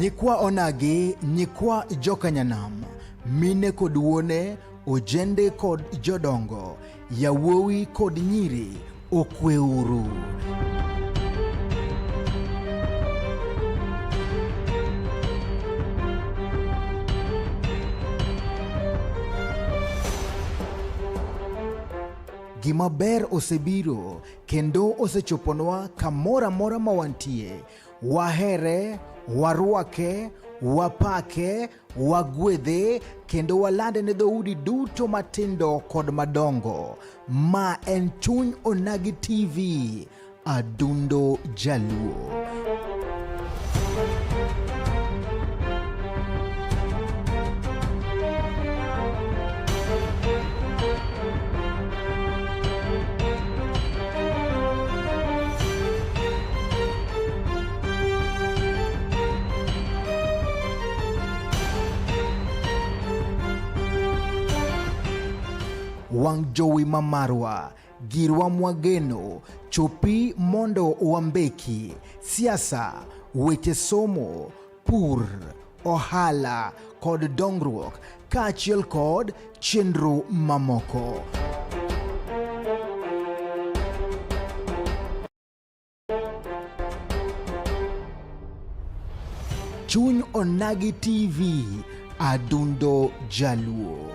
Nyikwa onagi, nyikwa jokanyanam, mine kod wuone, ojende kod jodongo, yawuowi kod nyiri, okweuru. Gima ber osebiro kendo osechoponwa kamoro amora ma wantie. Wahere, warwake, wapake, wagwedhe kendo walande ne dhoudi duto matindo kod madongo. Ma en Chuny Onagi TV, Adundo Jaluo. Wang' jowi ma marwa, girwa mwageno, chopi mondo wambeki, siasa, weche somo, pur, ohala kod dongruok kaachiel kod chenro mamoko. Chuny Onagi TV, Adundo Jaluo.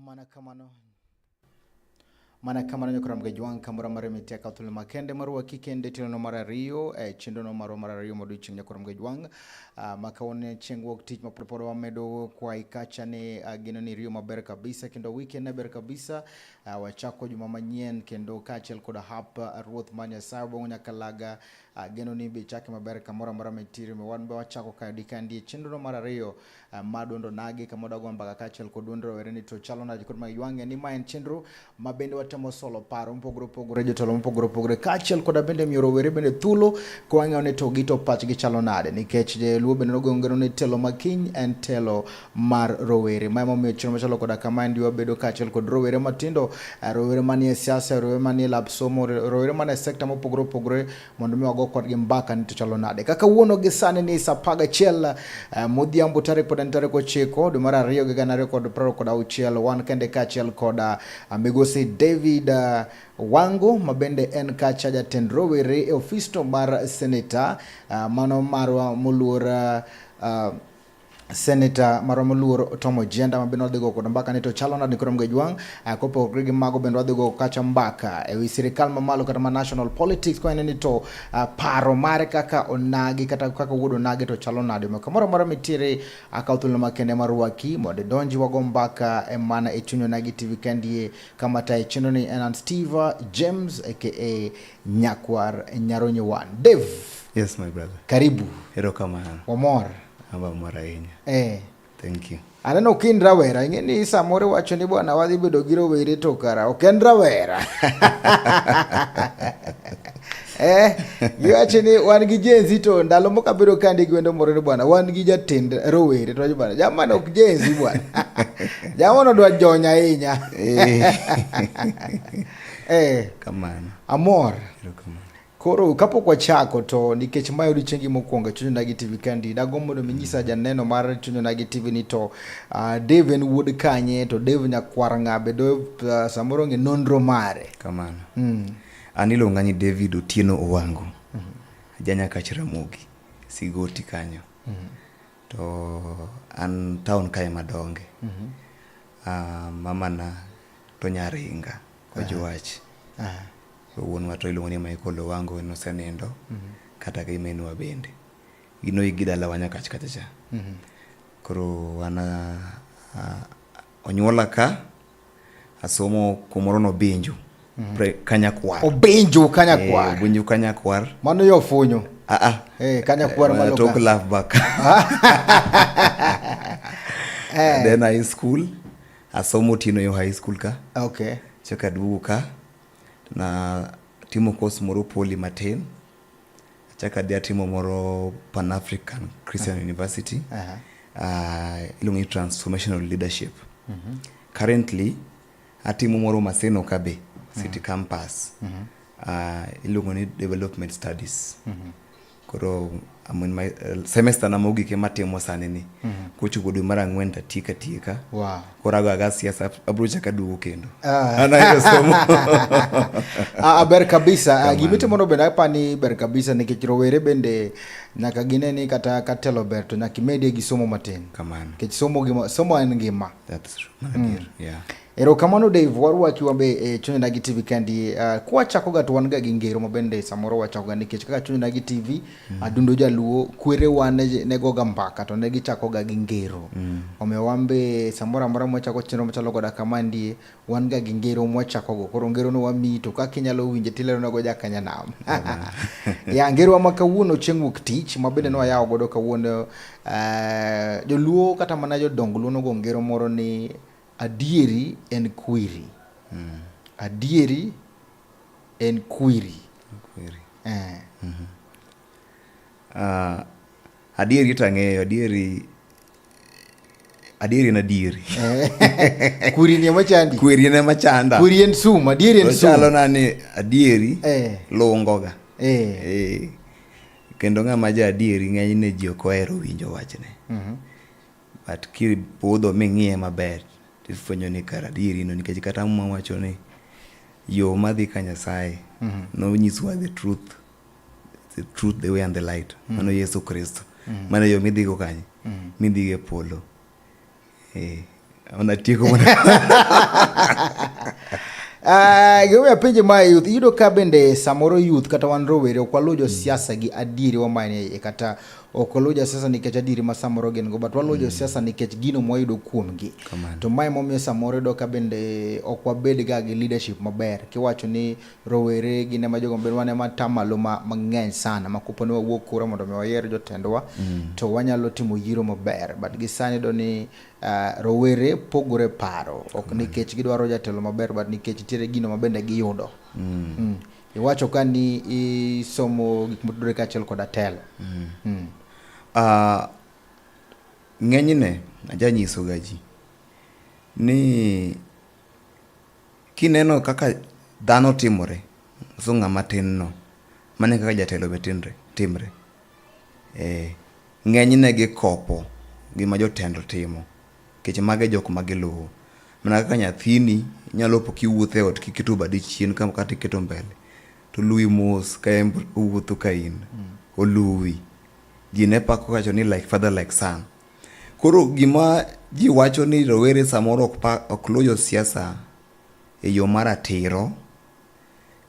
Mana kamano mana kamano nyakora Mgejwang' kamoro amora mitie kaw thuolo makende mar waki kende tienono mar ariyo e chenrono marwa mar ariyo modiochieng' nyakora Mgejwang' uh, ma kawuono chieng' wuok tich ma pod wamedo kwayi kacha ni uh, geno ni riyo maber kabisa kendo weekend ne ber kabisa uh, wachako juma manyien kendo kaachiel koda hap uh, ruoth ma Nyasaye Obong'o Nyakalaga Ageno ni be ichake maber kamoro amora mintiere. Wan be wachako kaendi kaendi e chenro mar ariyo mar duond onagi kama wadwa mbaka kaachiel kod duond rowere ni to chalo nade kod mag ywang'e ni ma en chenro ma bende watemo solo paro mopogore opogore jotelo mopogore opogore kaachiel koda bende miyo rowere bende thuolo kwang'iyo ni to gito pachgi chalo nade nikech joluo bende nogoyo ngero ni telo ma kiny en telo mar rowere. Ma emomiyo chenro machalo koda kama endi wabedo kaachiel kod rowere matindo, rowere manie siasa, rowere manie lab somo, rowere manie sekta mopogore opogore mondo mi wago kodgi mbaka ni to chalo nade. Kaka wuono gi sani ni saa apar gachiel modhiambo tarik pod en tarik 9 dwe mar ariyo gi gana ariyo kod piero kod auchiel wan kende kaachiel kod migosi David Wango ma bende en kacha jatend rowere e ofisto mar seneta mano marwa moluor Senator marwa moluor Tom Ojienda ma bende wadhi go kod mbaka ni to chalo nade koro Mgejwang' kopogore gi mago bende wadhi go kacha mbaka e wi sirikal mamalo kata ma national politics kwa ni to paro mare kaka onagi kata kaka wuod onagi to chalo nade omiyo kamoro amora mitiere akawo thuolo makende mar rwaki mondo idonji wago mbaka e mana e chuny Onagi TV kendie kama tayo chenro ni en an Steve James aka Nyakwar Nyaronyo One. Dave. Yes, my brother. Karibu. Erokamano. Wamor. Aba mor ahinya. Eh. Thank you. Aneno ka in rawera, ing'e ni samoro iwacho ni bwana wadhi bedo gi rowere to kara ok en rawera. Eh, giwacho ni wan gi Gen Z to ndalo moko abedo ka andi gi wendo moro ni bwana wan gi jatend rowere to wacho bwana jamani ok Gen Z bwana. Jamani odwa jony ahinya. Eh. Eh. Kamano. Amor. Erokamano. Koro kapok wachako to nikech mae odiochiengi mokwongo e Chuny Onagi TV kandi, dagombo mondo minyisa janeno mar Chuny Onagi TV ni to Dave en wuod kanye to Dave nyakwar ng'a be Dave samoro ng'e nonro mare. Kamano. An iluonga ni David Otieno Owango. Janyakach Ramogi, Sigoti kanyo. To an town kae madonge. Mamana to Nyaringa, Ojuach. Wuonwa to iluongo ni Michael Owango en osenindo kata gi minwa bende. Gin oik gi dalawa Nyakach kacha cha. Koro an onyuola ka asomo kumoro nobinju Kanyakwar. Obinju Kanyakwar. Eh, Obinju Kanyakwar. Mano yo funyo. Ah ah. Eh, Kanyakwar malo Tok laugh back. Eh. Then high school asomo Otieno yo high school ka. Okay. Chaka aduogo ka na timo course moro poli matin achako adhi atimo moro Pan African Christian University iluongo ni transformational leadership. Currently atimo moro Maseno ka be. City Campus. Iluongo ni Development Studies. Koro I'm in my semester na mogik ema atimo sani ni. Kochopo dwe mar ang'wen to atieko atieka. Koro ago aga siasa abiro chako aduogo kendo. An ahero somo. Ah, ber kabisa. Ah, gimitimo no bende apani ber kabisa nikech rowere bende nyaka gine ni kata ka telo ber to nyaka imedie gi somo matin. Kamano. Nikech somo gima somo en ngima. That's true. Mano adier. Yeah. Erokamano Dave, warwaki wan be e Chuny Onagi TV kendi. Kwachakoga to wan ga gi ngero ma bende samoro wachakoga nikech kaka Chuny Onagi TV Adundo Jaluo kwerewa ne goga mbaka to ne gichakoga gi ngero. Omiyo wan be samoro amora mwachako chenro machalo koda kama ndie, wan ga gi ngero mwachakogo. Koro ngero no wamiyi to kaka inyalo winje tileronago jakanyanam. Ya ngerowa ma kawuono chieng' wuok tich ma bende nwayawo godo kawuono joluo kata mana jodong luo nogo ngero moro ni adieri en kwiri. Adieri en kwiri. Kwiri. Adieri to ang'eyo, adieri adieri en adieri. Kwiri ni ema chandi. Kwiri en ema chanda. Kwiri en sum, adieri en sum. Ochalo na ni adieri lungoga. Kendo ng'ama ja adieri ng'enyne ji ok ohero winjo wachne. But kibudho ming'iye maber tifwenyo ni kara adieri no nikech kata Muma wacho ni yo madhi ka Nyasaye nonyiswa the truth, the truth, the way and the light. Mano Yesu Kristo. Mano yo midhigo kanye? Midhigo e polo. Onatieko mana. Gimomiyo apenje mae youth, iyudo ka bende samoro youth kata wan rowere ok waluw josiasa gi adieri wa manie iye kata ok waluw josiasa nikech adieri ma samoro gin go but waluwo josiasa nikech gino mwayudo kuomgi. To mae momiyo samoro iyudo ka bende ok wabed ga gi leadership maber kiwacho ni rowere gin ema jogo wan ema tamalo mang'eny sana ma kopo ni wawuok kura mondo mi wayier jotendwa to wanyalo timo yiero maber but gi sani iyudo ni rowere pogore paro ok nikech gidwaro jatelo maber but nikech nitiere gino ma bende giyudo. Iwacho ka ni isomo gik motudore kaachiel koda telo. Ng'enyne ajanyiso ga ji ni kineno kaka dhano timore, so ng'ama tin no, mano e kaka jatelo be timre. Ng'enyne gikopo gima jotelo timo, nikech mago e jok ma giluwo. Mana kaka nyathini inyalo po kiwuotho e ot kiketo badi chien kata iketo mbele, to oluwi mos ka en owuotho ka in, oluwi. Ji ne pako wacho ni like father like son. Koro gima ji wacho ni rowere samoro ok luw josiasa e yo mar ratiro,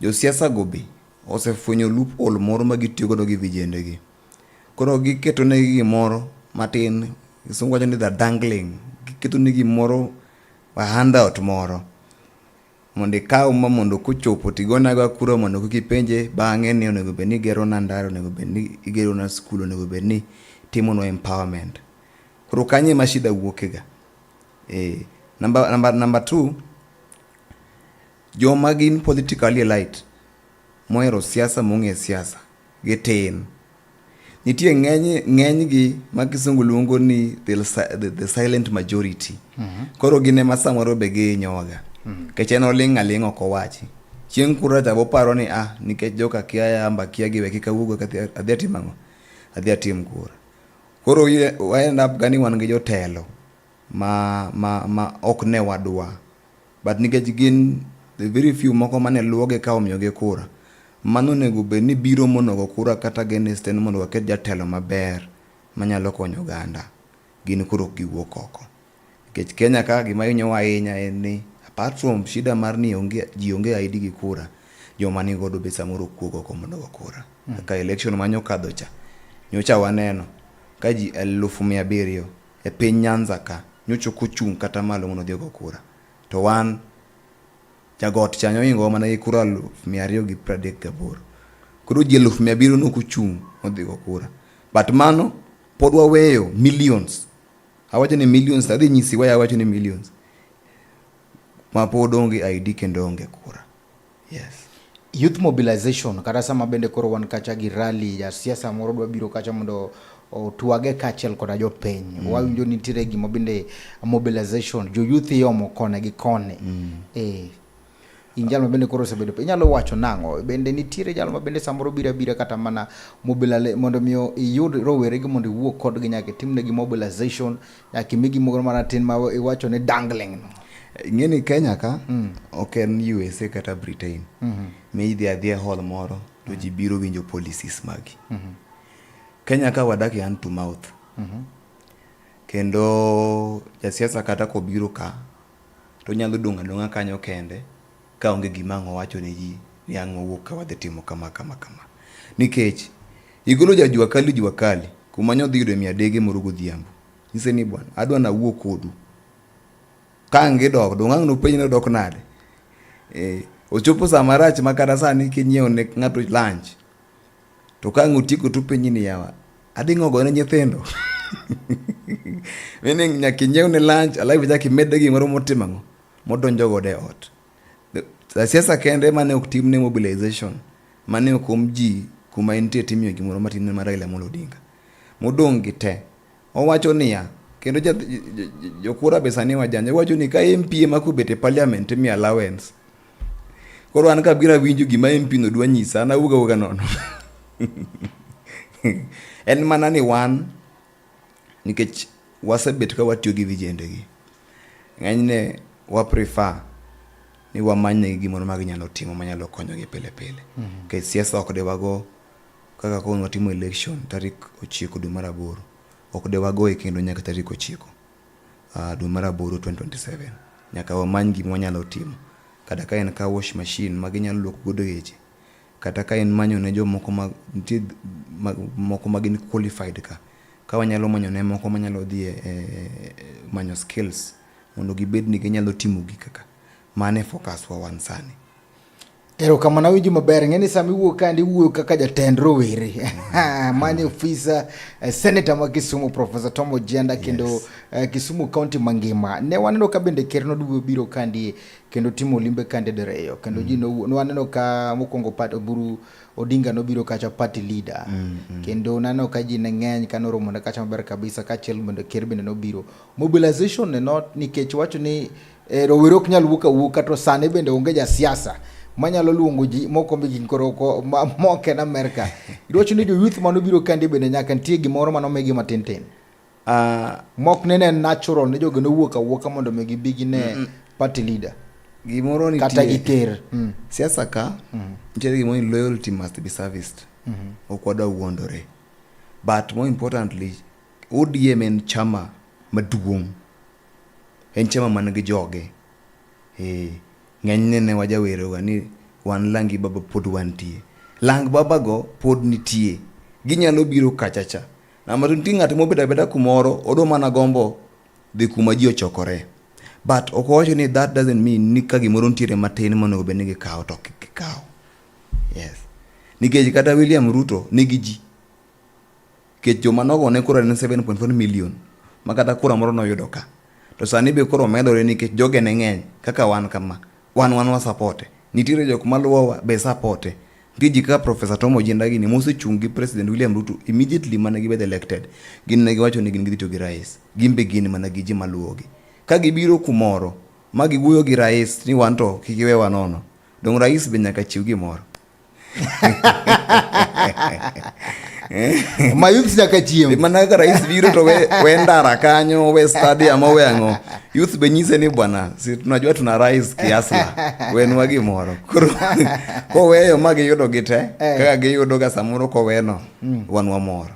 josiasa go be osefwenyo loophole moro ma gitiyo godo gi vijende gi. Koro giketo negi gimoro matin, kisungu wacho ni the dangling, giketo negi gimoro, a handout moro mondo ikaw ma mondo kochopo tigone agoya kura mondo kik ipenje bang'e ni onego bed ni igerona ndara, onego bed ni igerona skul, onego bed ni itimonwa empowerment. Koro kanyo ema shida wuoke ga. Number two, joma gin politically elite mohero siasa mong'e siasa gitin. Nitie ng'enygi ma kisungu luongo ni the silent majority. Koro gin ema samoro be gihinyowaga. Nikech en oling' aling'a ok owachi. Chieng' kura cha boparo ni ah nikech joka kia yamba kia gi we kik awuog adhi atim ang'o? Adhi atim kura. Koro we end up ga ni wan gi jotelo ma ok ne wadwa. But nikech gin the very few moko mane luwogi ka omiyogi kura, mano onego bed ni biro mondo ogo kura kata against en mondo waket jatelo maber manyalo konyo oganda. Gin koro ok giwuok oko. Nikech Kenya ka gima hinyowa ahinya en ni apart from shida mar ni onge, ji onge ID gi kura, joma nigodo be samoro ok wuog oko mondo ogo kura. Kaka election ma nyokadho cha, nyocha waneno ka ji 700,000 e piny Nyanza ka nyocha ok ochung' kata malo mondo odhi ogo kura. To wan jagot cha nyohingowa mana gi kura 238,000. Koro ji 700,000 nok ochung' odhi go kura. But mano pod waweyo millions. Awacho ni millions, adhi nyisi why awacho ni millions. Ma pod onge ID kendo onge kura. Yes. Youth mobilization kata sama bende koro wan kacha gi rally jasiasa moro dwa biro kacha mondo otwage kaachiel koda jopiny. Wawinjo ni nitiere gima bende mobilization jo youth iomo koni gi koni. In jal ma bende koro osebedo inyalo wacho nang'o? Bende nitiere jal ma bende samoro biro abira kata mana mobilale mondo miyo iyud roweregi mondo iwuo kodgi nyaka itimnegi mobilization, nyaka imigi moro matin ma iwacho ni dangling no. Ing'e ni Kenya ka ok en USA kata Britain. Mi idhi adhiya e hall moro to ji biro winjo policies magi. Kenya ka wadak e hand to mouth. Kendo jasiasa kata kobiro ka to onyalo dong' adong'a kanyo kende ka onge gima ang' owacho ne ji ni ang' wawuok ka wadhi timo kama kama kama. Nikech igolo ja jua kali jua kali kuma nyodhi yudo mia adege moro godhiambo. Nyise ni bwana adwa nawuo kodu. Ka ang' gidok dong' ang' nopenj ni odok nade. Eh, ochopo saa marach ma kata sani kinyiewo ne ng'ato lunch to ka ang' otieko to openji ni yawa adhi ng'ogo ne nyithindo. Meaning nyaka inyiew ne lunch alafu ichak imede gimoro motimo ang'o modonjo godo e ot. Siasa kende mane ok timne mobilization mane ok om ji kuma entie timiyo gimoro matin mar Raila Amolo Odinga. Modong' gi te owacho niya kendo jokura be sani wajanja owacho ni ka MP ema kobet e parliament imiyo allowance. Koro an kabiro awinjo gima MP no dwa nyisa an awuog awuoga nono. En mana ni wan nikech wasebet ka watiyo gi vijende gi ng'enyne wa prefer ni wamany gimoro ma ginyalo timo manyalo konyogi pile pile. Nikech siasa ok de wago kaka koro watimo election tarik 9 dwe mar aboro ok de wagoye kendo nyaka tarik 9 dwe mar aboro 2027. Nyaka wamany gima wanyalo timo kata ka en car wash machine ma ginyalo luoko godo geche kata ka en manyo ne jomoko ma nitie moko ma gin qualified ka ka wanyalo manyo ne moko manyalo dhi e manyo skills mondo gibed ni ginyalo timo gika ka. Mano e focus wa wan sani. Erokamano awinjo maber. Ing'e ni sama iwuoyo kaendi iwuoyo kaka jatend rowere. Mano ofisa senator ma Kisumu Professor Tom Ojienda kendo yes. Kisumu County mangima. Ne waneno ka bende ker noduogo biro kandi kendo timo limbe kandi diriyo kendo ji waneno ka mokwongo pat Oburu Odinga nobiro kacha party leader kendo naneno ka ji ne ng'eny ka noromo ne kacha maber kabisa kaachiel bende ker bende nobiro. Mobilization ne not nikech wacho ni rowere ok nyal wuok awuoka to sani bende onge jasiasa manyalo luongo ji moko gin koro mok en Amerka. Iwacho ni jo youth manobiro kandi bende nyaka nitie gimoro manomigi matin tin. Mok nene en natural ni jogo nowuok awuoka mondo mi gibi gine party leader. Gimoro nitie. Kata gi ker. Siasa ka nitiere gimoro ni loyalty must be serviced. Ok wadwa wuondore. But more importantly, ODM en chama maduong'. En chama man gi joge. Ng'enyne ne wajaweroga ni wan langi baba pod wantie. Lang baba go pod nitie. Ginyalo biro kacha cha. Nama to nitie ng'at mobedo abeda kumoro odwa mana gombo dhi kuma ji ochokore. But ok owacho ni that doesn't mean ni ka gimoro nitiere matin monego bed ni gikawo to ok gikaw. Yes. Nikech kata William Ruto nigi ji. Nikech joma nogone kura ne 7.4 million ma kata kura moro noyudo ka. To sani be koro medore nikech joge ne ng'eny kaka wan kama. Wan wan wasapote. Nitiere jok maluwowa be sapote. Nitie ji kaka Professor Tom Ojienda gini mosechung' gi President William Ruto immediately mane gibed elected. Gin ne giwacho ni gin gidhi tiyo gi rais. Gin be gin mana gi ji maluwogi. Ka gibiro kumoro ma giwuoyo gi rais ni wan to kik iwewa nono. Dong' rais be nyaka chiw gimoro. Ma youth nyaka chiem. Mana kaka rais biro to we ndara kanyo, we stadium, we ang'o. Youth be nyise ni bwana, si tunajua tuna rais kiasla. Wenwa gimoro. Koro koweyo ma giyudo gi te, kaka giyudo ga samoro koweno, wan wamor.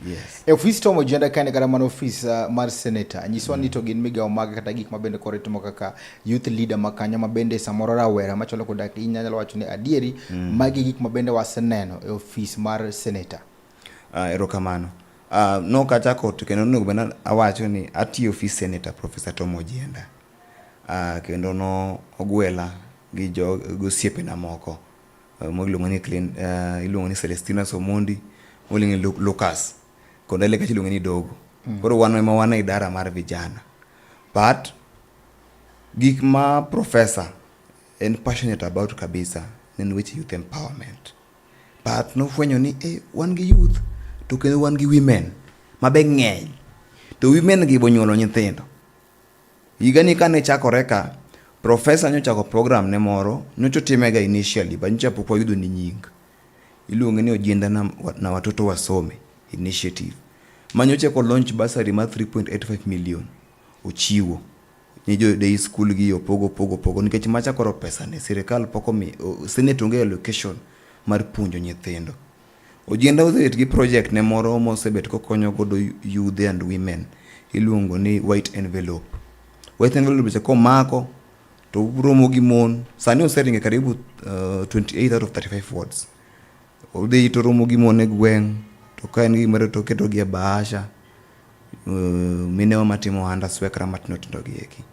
Yes. E ofis Tom Ojienda kane kata mana ofis mar senator, nyiswa ni to gin migawo mage kata gik ma bende koro itimo kaka youth leader ma kanyo ma bende samoro rawera machalo koda inyalo wacho ni adieri magi gik ma bende waseneno e ofis mar senator. Erokamano. Nok achako to kendo onego bed awacho ni atiyo ofis senator Professor Tom Ojienda. Kendo no ogwela gi jo osiepena moko miluongo ni iluongo ni Celestina Somondi, iluongo ni Lucas kod ele kacha iluongo ni Dogo. Koro wan ema wan e idara mar vijana. But gik ma professor en passionate about kabisa en weche youth empowerment. But nofwenyo ni wan gi youth to kendo wan gi women mabe ng'eny. To women gi bonyuolo nyithindo. Higani kane chakore ka, Professor nyochako program ne moro, nyocha otimega initially but nyocha pok wayudo ni nying. Iluonge ni Ojienda na, na Watoto Wasome Initiative. Ma nyocha eko launch bursary mar 3.85 million ochiwo ni jo day school gi opogo opogo opogo nikech macha koro pesa ne sirikal pok omi senate onge allocation mar puonjo nyithindo. Ojienda osebet gi project ne moro mosebet kokonyo godo youth and women iluongo ni white envelope. White envelope cha komako to romo gi mon sani oseringe karibu 28 out of 35 wards. Odhi to romo gi mon e gweng' to ka en gi gimoro to oketo gi e bahasha. Minewa matimo ohand aswekra matindo tindo gi eki.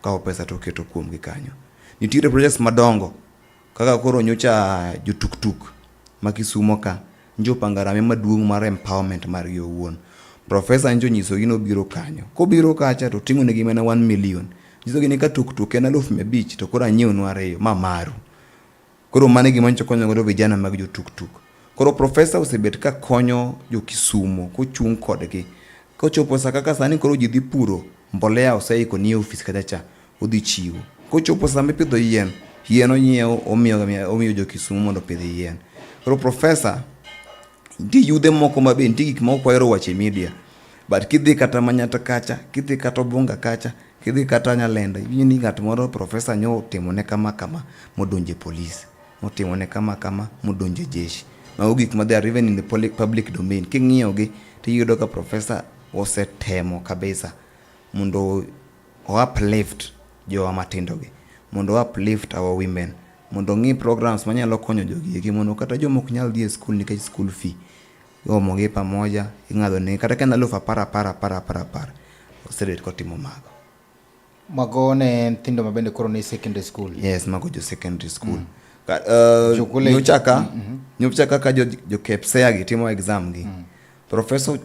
Okawo pesa to oketo kuomgi kanyo. Nitiere projects madongo kaka koro nyocha jo tuktuk ma Kisumo ka njo opango harambee maduong' mar empowerment margi owuon. Professor njo onyisogi ni obiro kanyo. Kobiro kacha to oting'o negi mana 1 million. Nyisogi ni ka tuktuk en aluf mia abich to koro anyiewnu ariyo ma maru. Koro mano e gima nyocha okonyo godo vijana mag jo tuktuk. Koro professor osebet ka konyo jo Kisumo kochung' kodgi. Kochopo sa kaka sani koro ji dhi puro, mbolea oseiko nie ofis kacha cha, odhi chiwo. Kochopo sama ipidho yien, yien onyiewo omiyo, omiyo jo Kisumo mondo opidh yien. Koro professor nitie yudhe moko ma be nitie gik ma ok wahero wacho e media. But kidhi kata Manyatta kacha, kidhi kata Obunga kacha, kidhi kata Nyalenda, iwinjo ni ng'at moro professor nyo otimone kama kama modonjo e polis, motimone kama kama modonjo e jeshi. Mago gik ma they are even in the public domain. King'iyo gi tiyudo ka professor osetemo kabisa mondo o uplift jowa matindo gi, mondo o uplift our women, mondo ong'i programs manyalo konyo jogi eki mondo kata joma ok nyal dhi e skul nikech school fee iomo gi pamoja, ing'ado negi kata ka en aluf apar apar apar apar apar, osebet kotimo mago. Mago ne nyithindo ma bende koro ni secondary school. Yes, mago jo secondary school. Ka, nyocha ka, nyocha kaka jo, jo KPSEA gi timo exam gi. Professor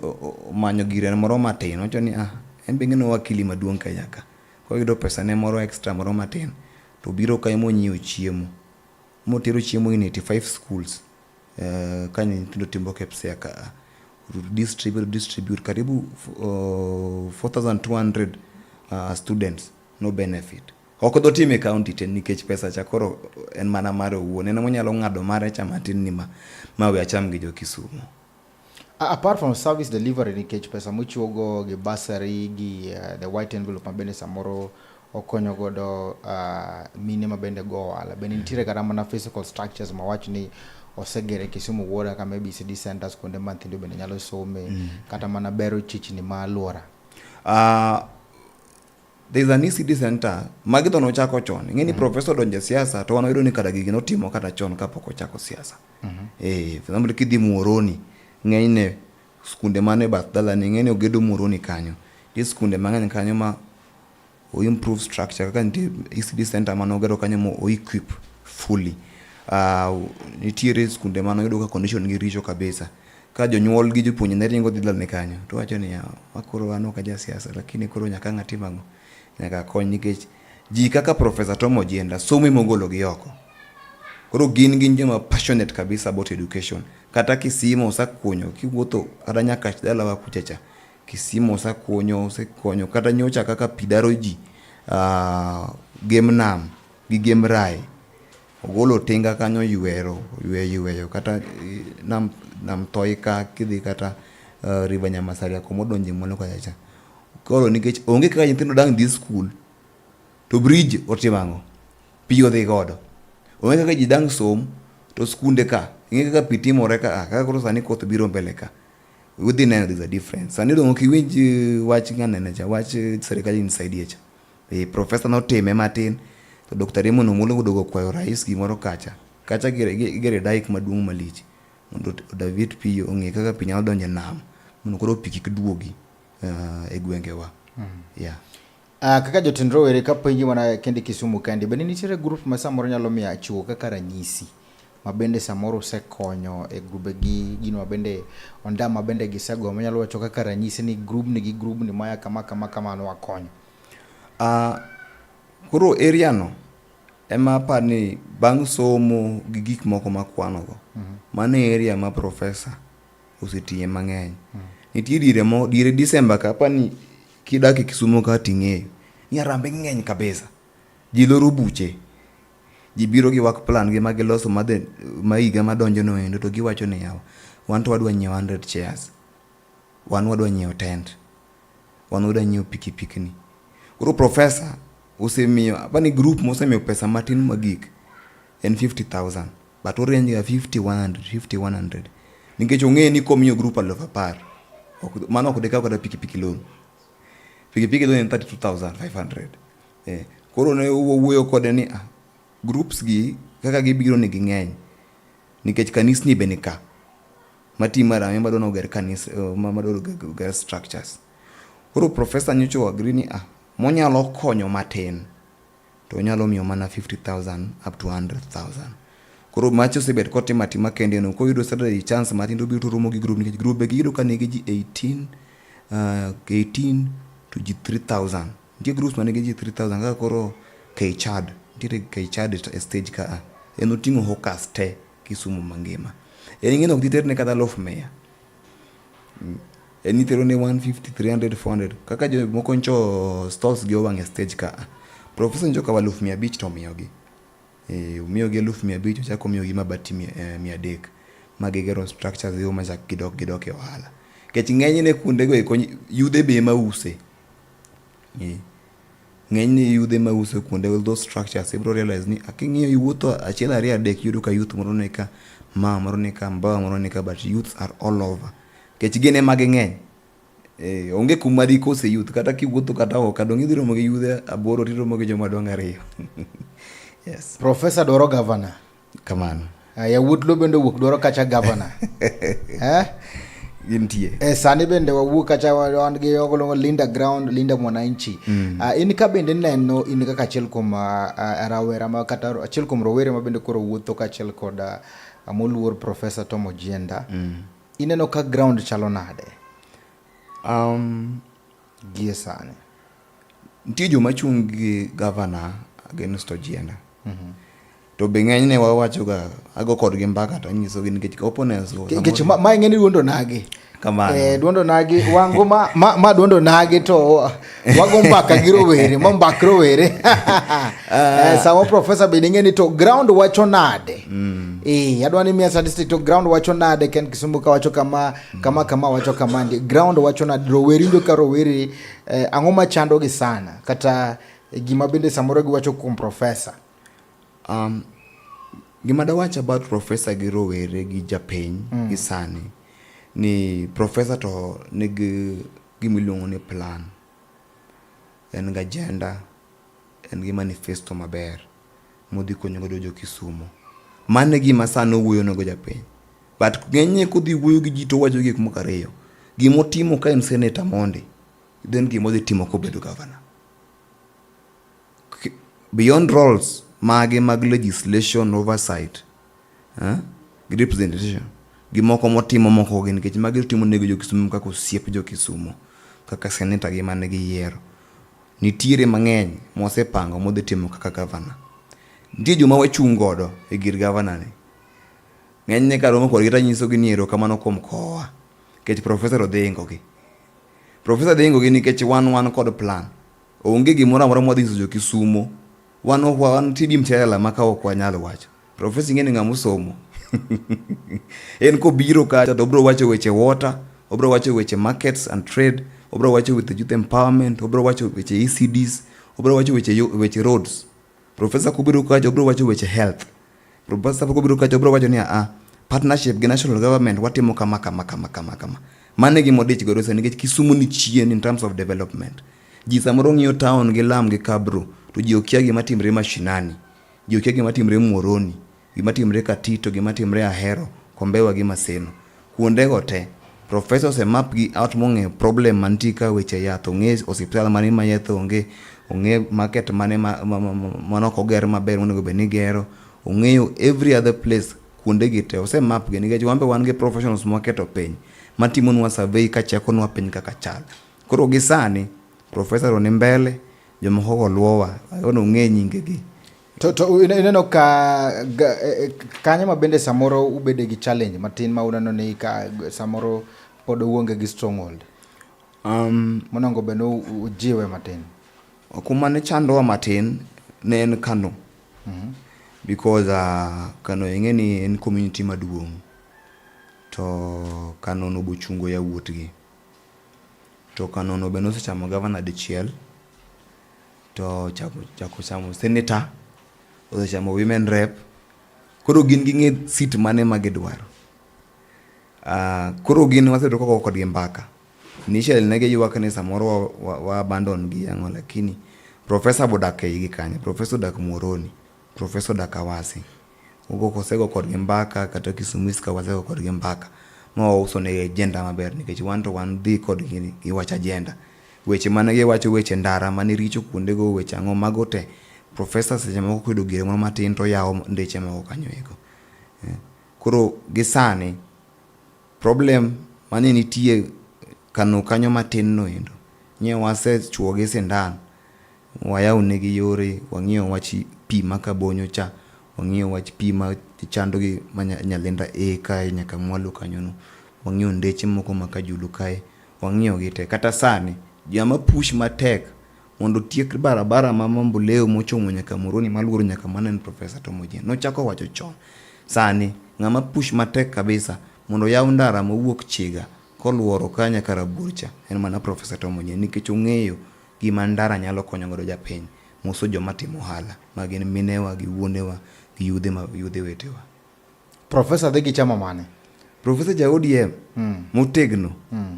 omanyo gire moro matin, owacho ni ah, en be ing'e wakili maduong' Kenya ka. Koyudo pesa ne moro extra moro matin, to obiro kae monyiewo chiemo. Motero chiemo in 85 schools. Ka nyithindo timo KPSEA ka. Distribute, distribute karibu 4200 students no benefit. Ok dhotim e county te nikech pesa cha koro en mana mare owuon. En emonyalo ng'ado mare cha matin ni ma, ma we acham gi jo Kisumo. Apart from service delivery nikech pesa mochiwogo gi bursary gi the white envelope ma bende samoro okonyo godo mine ma bende go ohala. Bende nitiere kata mana physical structures ma wach ni osegere e Kisumu Wuora kama ABCD centers kuonde ma nyithindo bende nyalo some kata mana bero chichni ma alwora. There is an ECD center magi to nochako chon. Ing'e ni professor odonjo e siasa to wan wayudo ni kara gigi notimo kata chon kapok ochako siasa. Eh, for example kidhi Muhoroni, ng'enyne skunde man e bath dalani ing'e ni ogedo Muhoroni kanyo. Nitie skunde mang'eny kanyo ma o improve structure kaka nitie ECD center mane ogero kanyo mo o equip fully. Nitiere skunde mane oyudo ka condition gi richo kabisa. Ka jonyuol gi jopuonje ne ringo dhi dalane kanyo to wacho niya, ma koro an ok aja siasa lakini koro nyaka ang' atim ang'o? Nyaka akony nikech ji kaka Professor Tom Ojienda somo ema ogolo gi oko. Koro gin gin joma passionate kabisa about education. Kata Kisima osekunyo kiwuotho kata Nyakach dalawa kucha cha, Kisima osekunyo, osekonyo kata nyocha kaka pi daro ji Gem Nam gi Gem Rae. Ogolo tinga kanyo oywero, oyweyo yweyo kata nam, nam Toi ka kidhi kata River Nyamasaria kuma odonje mwalo kacha cha. Koro nikech onge kaka nyithindo dang' dhi skul to bridge otimo ang'o? Pi odhi godo. Onge kaka ji dang' som to skunde ka, ing'e kaka pi timore ka a, kaka koro sani koth biro mbele ka. Udhi neno there's a difference. Sani dong' ok iwinj wach ng'anene cha, wach serikali nisaidie cha. E, professor notime matin to Dr. Raymond Omolo oduogo okwayo rais gimoro kacha. Kacha igere dike maduong' malich mondo o divert pi ong'e kaka pi nyalo donjo e nam mondo koro pi kik duogi e gwengewa. Yeah. Kaka jotend rowere kapenji mana kende Kisumu kendi, bende nitiere group ma samoro nyalo miyo achiwo kaka ranyisi ma bende samoro usekonyo e grube gi gino ma bende ondam ma bende gisego manyalo wacho kaka ranyisi ni grubni gi grubni maya kama kama kama nwakonyo? Koro area no ema apar ni bang' somo gi gik moko makwano go, mano e area ma professor osetiye mang'eny. Nitie diere mo diere December ka apani kidak e Kisumo ka ting'eyo ni harambee ng'eny kabisa. Ji loro buche. Ji biro gi work plan gi ma giloso ma the, ma higa madonjo no endo to giwacho ni yawa, wan to wadwa nyiewo 100 chairs. Wan wadwa nyiewo tent. Wan wadwa nyiewo pikipiki ni. Koro professor osemiyo, apani group mosemiyo pesa matin magik en 50,000. But orieny ga 50, 100, 50, 100. Nikech ong'eyo ni komiyo group 10,000, ok, mano ok dikaw kata pikipiki loan. Pikipiki loan en 32,500. Koro ne wawuoyo kode ni groups gi kaka gibiro ni ging'eny. Nikech kanisni be nika. Matimo harambee madwa noger kanis, madwa oger structures. Koro professor nyocha o agree ni monyalo konyo matin to onyalo miyo mana 50,000 up to 100,000. Koro macha osebet kotimo atima kende no koyudo Saturday chance matin to obiro to oromo gi group nikech group be giyudo ka nigi ji 18 to ji 3,000. Nitie groups manigi ji 3,000 kaka koro Kchad, nitiere Kchad e stage ka a. En oting'o hawkers te Kisumu mangima. En ing'e ni ok diterne kata 1,000. En itero ne 150, 300, 400. Kaka jomoko ncho stalls gi owang' e stage ka a. Professor ncho okawo 5,000 to omiyogi. Omiyogi 5,500 ochako omiyogi mabati 300 ma gigero structures go machak gidok e ohala. Nikech ng'enyne kuondego eko yudhe be ema use. Ng'enyne yudhe ma uso kuonde those structures ibro realize ni king'iyo iwuotho achiel ariyo adek iyudo ka youth moro ni ka, mama moro ni ka, mbaba moro ni ka but youths are all over. Nikech gin ema ging'eny. Onge kuma dikose youth kata kiwuotho kata oko dong' idhi romo gi yudhe 8 tiromo gi joma dongo 2. Yes. Professor dwaro governor. Kamano. Yawuot Luo bende owuok dwaro kacha governor. Gintie. Sani bende wawuok kacha wan gi ogolo Linda Ground, Linda Mwananchi. In ka bende neno in kaka achiel kuom rawera ma kata achiel kuom rowere ma bende koro wuotho kaachiel kod moluor Professor Tom Ojienda. Ineno ka ground chalo nade? Gie sani. Nitie joma chung' gi governor against Ojienda. To be ng'enyne wawacho ga ago kodgi mbaka to anyisogi nikech opponents go Nikech ma ing'e ni duondo nagi. Kamano. Duondo nagi wango ma duondo nagi to wago mbaka gi rowere, ma mbak rowere. Sama professor bende ing'e ni to ground wacho nade. Adwa ni miya statistics to ground wacho nade Ken Kisumu ka wacho kama, kama, kama wacho kama ndi. Ground wacho nade, rowere winjo ka rowere ang'o machando gi sana kata gima bende samoro giwacho kuom professor. Gima dawach about professor gi rowere gi japiny gi sani ni professor to nigi gima iluongo ni plan. En gi agenda, en gi manifesto maber modhi konyo godo jo Kisumu. Mano e gima sani owuoyo nego japiny. But ng'enyne kodhi wuoyo gi ji to owacho gik moko ariyo. Gimotimo ka en senator mondi, then gimodhi timo kobedo governor. Beyond roles mage mag legislation oversight, gi representation, gi moko motimo moko gi nikech magi otimo nego jo Kisumu kaka osiep jo Kisumu, kaka senator gi mane giyiero. Nitiere mang'eny mosepango modhi timo kaka governor. Nitie joma wachung' godo e gir governor ni. Ng'enyne karomo kodgi tanyisogi ni erokamano kuom kowa. Nikech professor odhi ingo gi. Professor dhi ingo gi nikech wan kod plan. Onge gimoro amora mwadhi nyiso jo Kisumo. Wan ok wan TB mchela ma ka ok wanyal wacho. Professor ing'e ni ng'ama osomo. En kobiro kacha to obiro wacho weche water, obiro wacho weche markets and trade, obiro wacho weche youth empowerment, obiro wacho weche ECDs, obiro wacho weche roads. Professor kobiro kacha obiro wacho weche health. Professor kobiro kacha obiro wacho ni partnership gi national government watimo kama kama kama kama kama. Mano e gima odich godo sani nikech Kisumu ni chien in terms of development. Ji samoro ng'iyo town gi Lam gi Kabro to ji okia gima timre mashinani. Ji okia gima timre Muhoroni, gima timre Katito, gima timre Ahero, Kombewa gi Maseno. Kuondego te, professor ose map gi out mong'eyo problem mantie ka weche yath, ong'e osiptal mane ma yath onge, ong'e market mane ma ok oger maber monego bed ni igero, ong'eyo every other place kuonde gi te, ose map gi nikech wan be wan gi professionals mwaketo piny matimonwa survey kachekonwa piny kaka chal. Koro gi sani, professor ni mbele, jomoko go luowa, ono ong'e nyinge gi. To ineno ka kanyo ma bende samoro ubede gi challenge matin ma uneno ni ka samoro pod uonge gi stronghold. Monego bed ni ujiwe matin. Kuma ne chandowa matin ne en Kano. Because Kano ing'e ni en community maduong'. To Kano no bochungo yawuotgi. To Kano no be nosechamo gavana dichiel. To chako chamo senator, osechamo women rep. Koro gin ging'e seat mane ma gidwaro. Koro gin wasebedo ka wago kodgi mbaka. Initially ne giywak ni samoro wa abandon gi ang'o lakini professor bodak e igi kanyo. Professor odak Muhoroni, professor odak Awasi. Osego kodgi mbaka kata Kisumu East ka wasego kodgi mbaka ma wauso negi agenda maber nikech wan to wan dhi kodgi gi wach agenda. Weche mane giwacho weche ndara mane richo kuondego weche ang'o mago te. Professor seche moko koyudo gire moro matin to oyawo ndeche moko kanyo eko. Koro gi sani problem mane nitie Kano kanyo matin no endo nye wasechuo gi sindan wayawo negi yore wang'iyo wach pi ma Kabonyo cha wang'iyo wach pi ma chando gi ma Nyalenda A kae nyaka mwalo kanyo no wang'iyo ndeche moko ma Kajulu kae wang'iyo gi te kata sani joma push matek mondo otiek barabara ma Mamboleo mochomo nyaka Muhoroni maluoro nyaka mano en Professor Tom Ojienda. Nochako wacho chon. Sani ng'ama push matek kabisa mondo oyaw ndara mowuok Chiga koluoro ka nyaka Rabuor cha en mana Professor Tom Ojienda nikech ong'eyo gima ndara nyalo konyo godo japiny moso joma timo ohala ma gin minewa gi wuonewa gi yudhe ma yudhe wetewa. Professor dhi gi chama mane? Professor ja ODM motegno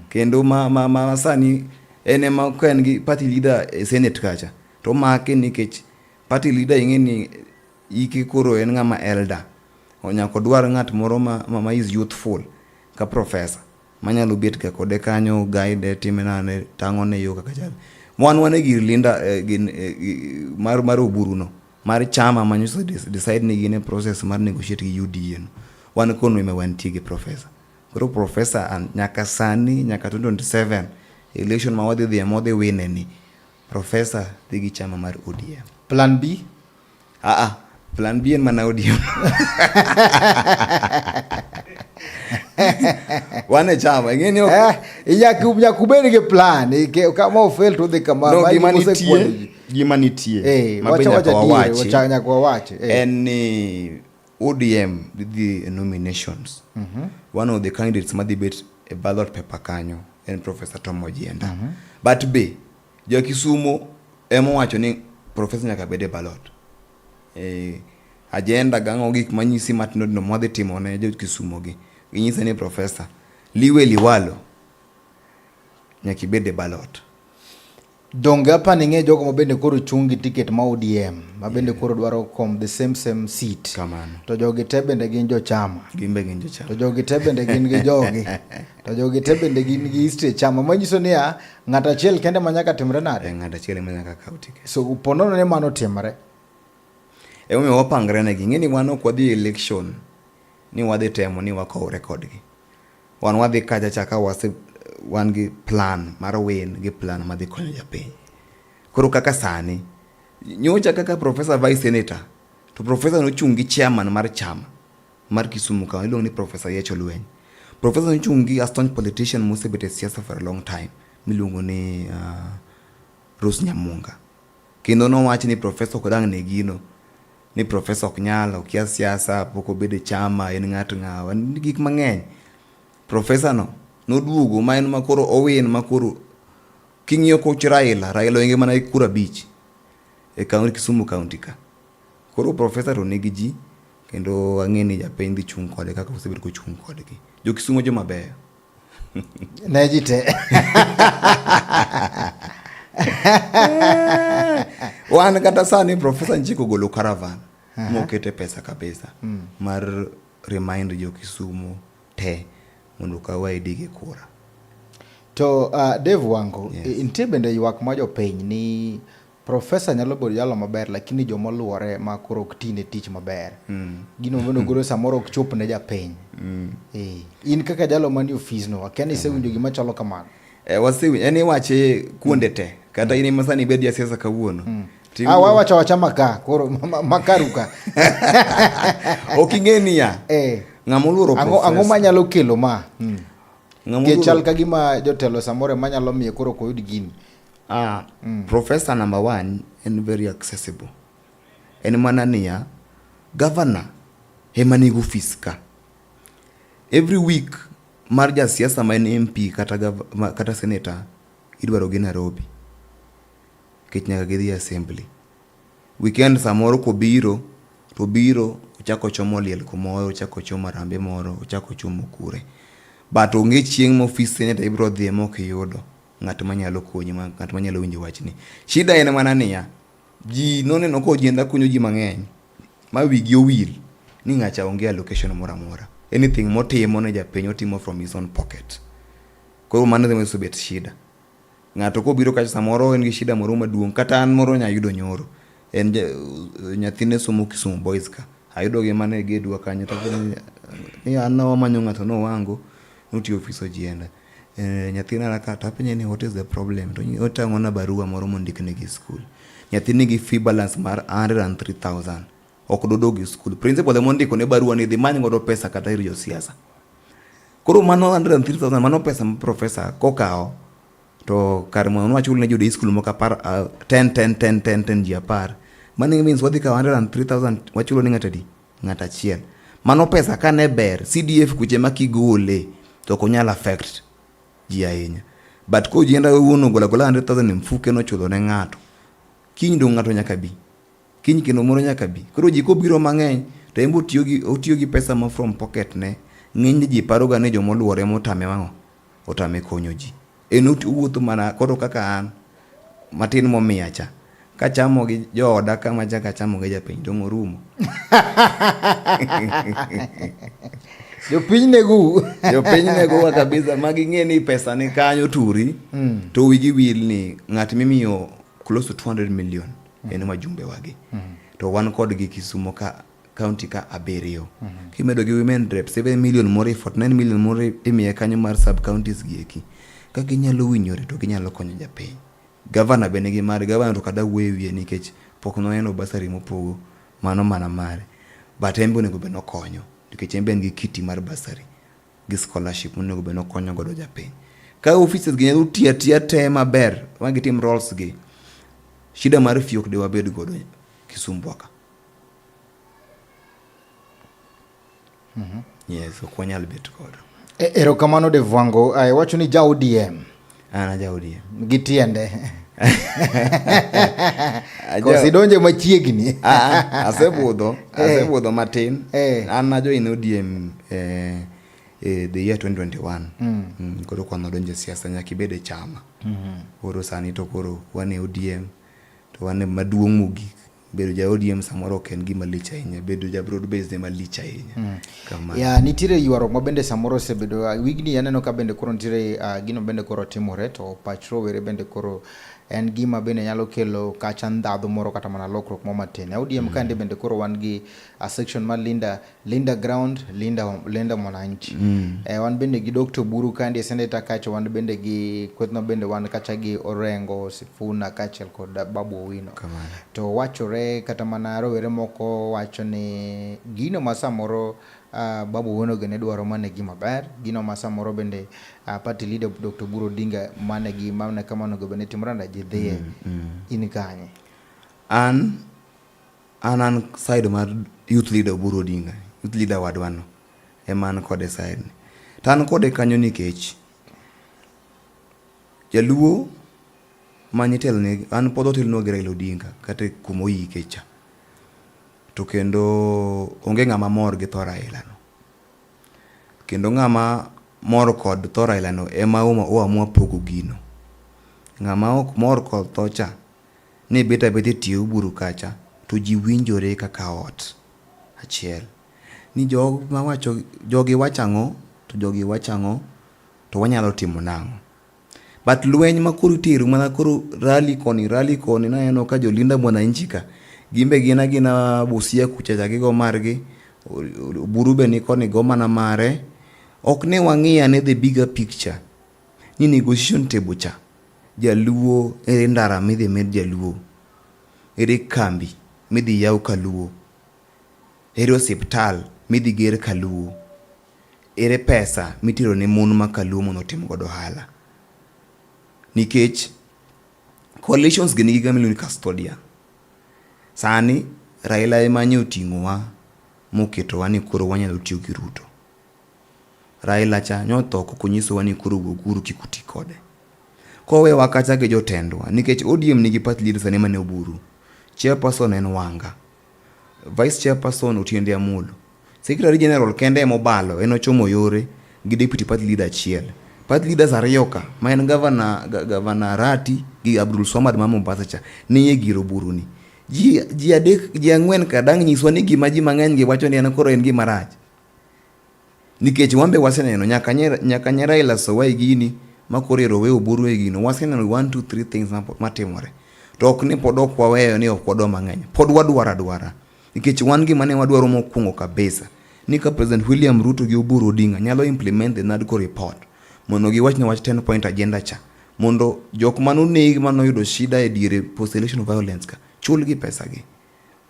kendo ma sani en ema ka en gi party leader e Senate kacha to omake nikech party leader ing'e ni ike koro en ng'ama elder. Nyaka odwar ng'at moro ma is youthful ka professor manyalo bet ga kode kanyo guide time nane tang'one yo kaka chal. Wan e gir Linda gin mar Oburu no mar chama ma nyocha decide ni gin e process mar negotiate gi UDA no. Wan kono ema wantie gi professor. Koro professor nyaka sani nyaka 2027 election ma wadhi dhiye modhi wine ni professor dhi gi chama mar ODM. Plan B? Ah, plan B en mana ODM. Wan e chama, ing'e ni ok Nyaka ubed gi plan. Kama ofail to udhi kama. No, gima nitie ma be nyaka wawachi nyaka wawachi. En ni ODM dhi dhi e nominations. One of the candidates madhi bet e ballot paper kanyo en Professor Tom Ojienda. But be jo Kisumo ema owacho ni professor nyaka bed e ballot. Agenda gang'o gik manyisi matindo tindo mwadhi timo ne jo Kisumo gi. Ginyise ni professor liwe liwalo nyaka ibed e ballot. Donge apa ni ing'e jogo ma bende koro chung' gi ticket ma ODM ma bende koro dwaro kom the same seat. Kamano. To jogi te bende gin jochama. Gin be gin jochama. To jogi te bende gin gi jogi. To jogi te bende gin gi history e chama. Manyiso niya, ng'ato achiel kende ma nyaka timre nade? Ng'ato achiel ema nyaka kaw ticket. So po nono ni mano timre. Emomiyo wapangre negi. Ing'e ni wan ok wadhi e election ni wadhi temo ni wakowre kodgi. Wan wadhi kacha cha ka wase wan gi plan mar win gi plan madhi konyo japiny. Koro kaka sani, nyocha kaka professor vice senator, to professor nochung' gi chairman mar chama mar Kisumu ka iluongo ni Professor Yecho Lweny. Professor nochung' gi a staunch politician mosebet e siasa for a long time miluongo ni Rose Nyamunga. Kendo nowach ni professor ok dang' ne gino, ni professor ok nyal, okia siasa, pok obedo e chama, en ng'at ng'awa, gik mang'eny. Professor no noduogo ma en ma koro owin ma koro king'iyo koch Raila, Raila oinge mana gi kura 5 e kaunti Kisumu kaunti ka. Koro professor to nigi ji kendo ang'e ni japiny dhi chung' kode kaka osebedo kochung' kodgi. Jo Kisumu joma beyo. Ne ji te. Wan kata sani Professor Nchiko ogolo caravan mokete pesa kabisa mar remind jo Kisumu te mondo okaw ID gi kura. To Dave Wango, Yes. nitie bende ywak ma jopiny ni Professor nyalo bedo jalo maber lakini joma oluore ma koro ok tine tich maber. Gino mabende golo samoro ok chop ne japiny. In kaka jalo manie ofis no, akia ni isewinjo gima chalo kamano. Wasewinjo, en iwache kuonde te. Kata in ema sani ibed jasiasa kawuono. Ah, wawacho awacha maka, koro makaru ka. Ok ing'e niya. Ng'ama oluoro Ang'o professor. manyalo kelo ma? Ng'ama Nikech oluoro chal ka gima jotelo samoro ema nyalo miyo koro ok oyud gini. Professor number 1 en very accessible. En mana niya, governor ema nigi ofis ka. Every week mar jasiasa ma en MP kata, kata senator idwaro gi Nairobi nikech nyaka gidhi assembly. Weekend samoro kobiro to obiro ochako ochomo liel kumoro, ochako ochomo harambee moro, ochako ochomo kure. But onge chieng' ma ofis senator ibiro dhiye mok iyudo ng'at manyalo konyi, ng'at manyalo winjo wachni. Shida en mana niya, ji noneno ka Ojienda konyo ji mang'eny ma wigi owil ni ng'acha onge allocation moro amora. Anything motimo ne japiny otimo from his own pocket. Koro mano ema osebet shida. Ng'ato kobiro kacha samoro en gi shida moro maduong' kata an moro nya yudo nyoro. En nyathine somo Kisumu Boys ka. Ayudo gi mana e gedwa kanyo to ni an wamanyo ng'ato nowango notiyo ofis Ojienda. Nyathina ka to apenje ni what is the problem to otang'ona barua moro mondikne gi skul. Nyathi nigi fee balance mar 103,000 ok dodog e skul. Principal ema ondikone barua ni dhi many godo pesa kata ir josiasa. Koro mano 103,000 mano pesa ma professor kokawo to kar mondo wachul ne jo day school moko apar, 10 10 10 10 10 ji apar. Mano means wadhi kawo 103,000 wachulo ne ng'ato adi? Ng'ato achiel. Mano pesa ka ne ber, CDF kuche ma kigole to ok onyal affect ji ahinya. But ko Ojienda owuon ogolo agola 100,000 e mfuke nochulo ne ng'ato, kiny dong' ng'ato nyaka bi. Kiny kendo moro nyaka bi. Koro ji kobiro mang'eny to en be otiyo gi pesa ma from pocket ne. Ng'eny ji paro ga ni joma oluore ema otame ang'o? Otame konyo ji. En owuotho mana koro kaka an matin momiya cha kachamo gi jooda kama chako achamo gi japiny dong' orumo. Jopiny negou. Jopiny negowa kabisa ma ging'e ni pesa ni kanyo turi to wigi wil ni ng'at mimiyo close to 200 million en wajumbe wagi. To wan kodgi Kisumo ka county ka abiriyo. Kimedo gi women rep 7 million moro 49 million moro imiye kanyo mar sub counties gi eki. Ka ginyalo winjore to ginyalo konyo japiny. Gavana be nigi mare, gavana to kada wuoyo e wiye nikech pok noneno bursary mopogo, mano mana mare. But en be onego bed nokonyo nikech en be en gi kiti mar bursary gi scholarship monego bed nokonyo godo japiny. Ka offices gi nyalo tiyo atiya te maber ma gitim roles gi, shida mar fee ok de wabed godo Kisumu ka. Yes, ok wanyal bet godo. Erokamano Dave Wango. Iwacho ni ja ODM. An aja ODM. Gi tiende. Koso idonje machiegni. Asebudho, asebudho matin. An na join ODM the year 2021. Koro kwan wadonjo e siasa nyaka ibed e chama. Koro sani to koro wan e ODM to wan e maduong' mogik. Bedo ja ODM samoro ok en gima lich ahinya, bedo ja broad based ema lich ahinya. Kamano. Ya, nitiere ywaruok ma bende samoro osebedo wigni aneno ka bende koro nitiere gino bende koro timore to pach rowere bende koro en gima bende nyalo kelo kacha ndhadhu moro kata mana lokruok moro matin. E ODM kaendi bende koro wan gi a section mar Linda Ground, Linda Mwananchi. Wan bende gi Dr. Oburu kaendi e senator kacha wan bende gi kwethno bende wan kacha gi Orengo, Sifuna kaachiel kod Babu Owino. Kamano. To wachore kata mana rowere moko wacho ni gino ma samoro Babu Owino gi ne dwaro mane gima ber, gino ma samoro bende party leader Dr. Oburu Odinga mane gi mane kama onego bed ni timore nade ji dhiye. In kanye? An side mar youth leader Oburu Odinga, youth leader wadwa no ema an kode side ni. To an kode kanyo nikech jaluo ma nitelone an pod otelnwa gi Raila Odinga kata kuma oike cha. To kendo onge ng'ama mor gi tho Raila no. Kendo ng'ama mor kod tho Raila no ema o amua pogo gino. Ng'ama ok mor kod tho cha ni bet abeta e tie Oburu kacha to ji winjore kaka ot achiel. Ni joma wacho, jogi wacho ang'o to jogi wacho ang'o to wanyalo timo nang'o. But lweny ma koro itero mana koro rally koni rally koni naneno ka jo Linda Mwananchi ka gin be gin agina Busia kucha cha gigo margi, Oburu be ni koni go mana mare. Ok ne wang'i ane the bigger picture ni negotiation table cha jaluo ere ndara midhi med jaluo, ere kambi midhi yaw kaluo, ere osiptal midhi ger kaluo, ere pesa mitero ne mon ma kaluo mondo otim godo ohala. Nikech coalitions gi nigi gima iluongo ni custodian. Sani Raila ema nye oting'owa moketowa ni koro wanyalo tiyo gi Ruto. Raila cha nyotho kok onyisowa ni koro wuoguru kik uti kode. Kowewa kacha gi jotendwa nikech ODM nigi party leader sani mane Oburu. Chairperson en Wanga. Vice chairperson Otiende Amolo. Secretary General kende ema obalo en ochomo yore gi deputy party leader achiel. Party leaders ariyo ka ma en governor, governor Arati gi Abdul Swamad ma Mombasa cha nie gir Oburu ni. Ji, ji adek, ji ang'wen ka dang' nyiswa ni gima ji mang'eny gi wacho ni en koro en gima rach. Nikech wan be waseneno nyaka nye, nyaka nye Raila Sowai gini ma koro ero we Oburu e gino waseneno 1 2 3 things matimore. To ok ni pod ok waweyo ni ok wadwa mang'eny. Pod wadwaro adwara. Nikech wan gima ne wadwaro mokwongo kabisa ni ka President William Ruto gi Oburu Odinga nyalo implement the NADCO report mondo giwach ne wach 10 point agenda cha mondo jok manoneg manoyudo shida e diere post election violence ka chulgi pesa gi.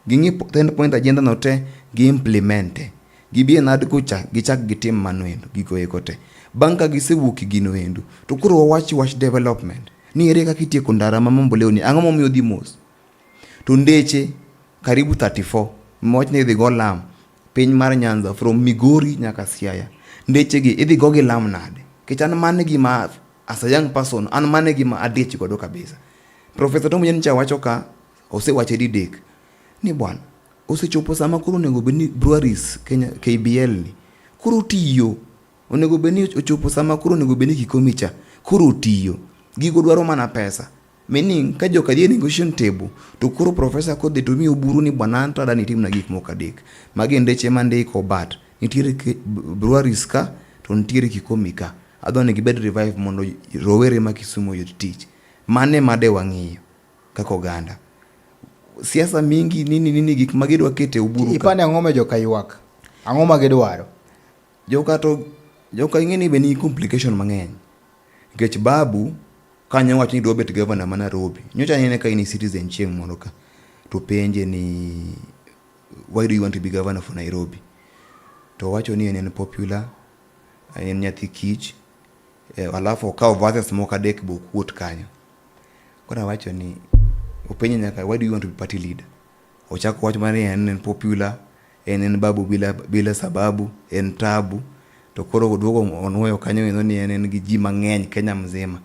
Ging'i 10 point agenda no te gi implement e. Gibi e NADCO cha gichak gitim mano endo gigo eko te. Bang' ka gisewuok e gino endo to koro wawach wach development ni ere kaka itieko ndara ma Mamboleo ni ang'o momiyo odhi mos. To ndeche karibu 34 mawach ni idhi go lam piny mar Nyanza from Migori nyaka Siaya. Ndeche gi idhi go gi lam nade? Nikech an mano e gima as a young person an mano e gima adich godo kabisa. Professor Tom Ojienda nyocha wacho ka osewache didek ni bwana osechopo sama koro onego bed ni breweries Kenya KBL ni koro tiyo onego bed ni ochopo sama koro onego bed ni Kikomi cha koro tiyo gigo dwaro mana pesa meaning ka joka dhi e negotiation table to koro professor kodhi to miyo Oburu ni bwana an to adani itimna gik moko adek magi ndeche mandiko but nitiere breweries ka to nitiere Kikomi ka adwa ni gibed revive mondo rowere ma Kisumu oyud tich mane made wang'iyo kaka oganda siasa mingi nini nini gik ma gidwa kete Oburu ka Ipani ang'o ma joka ywak? Ang'o ma gidwaro? Joka to joka ing'e ni be nigi complication mang'eny nikech babu kanyo wacho ni dwa bet governor ma Nairobi nyocha anene ka in e Citizen chieng' moro ka to penje ni why do you want to be governor for Nairobi to owacho ni en en popular en nyathi kich alafu okawo verses moko adek be okuot kanyo koro awacho ni openje nyaka why do you want to be party leader ochako wacho mana ni en en popular en en babu bila, bila sababu en tabu to koro oduogo onuoyo kanyo endo ni en en gi ji mang'eny Kenya mzima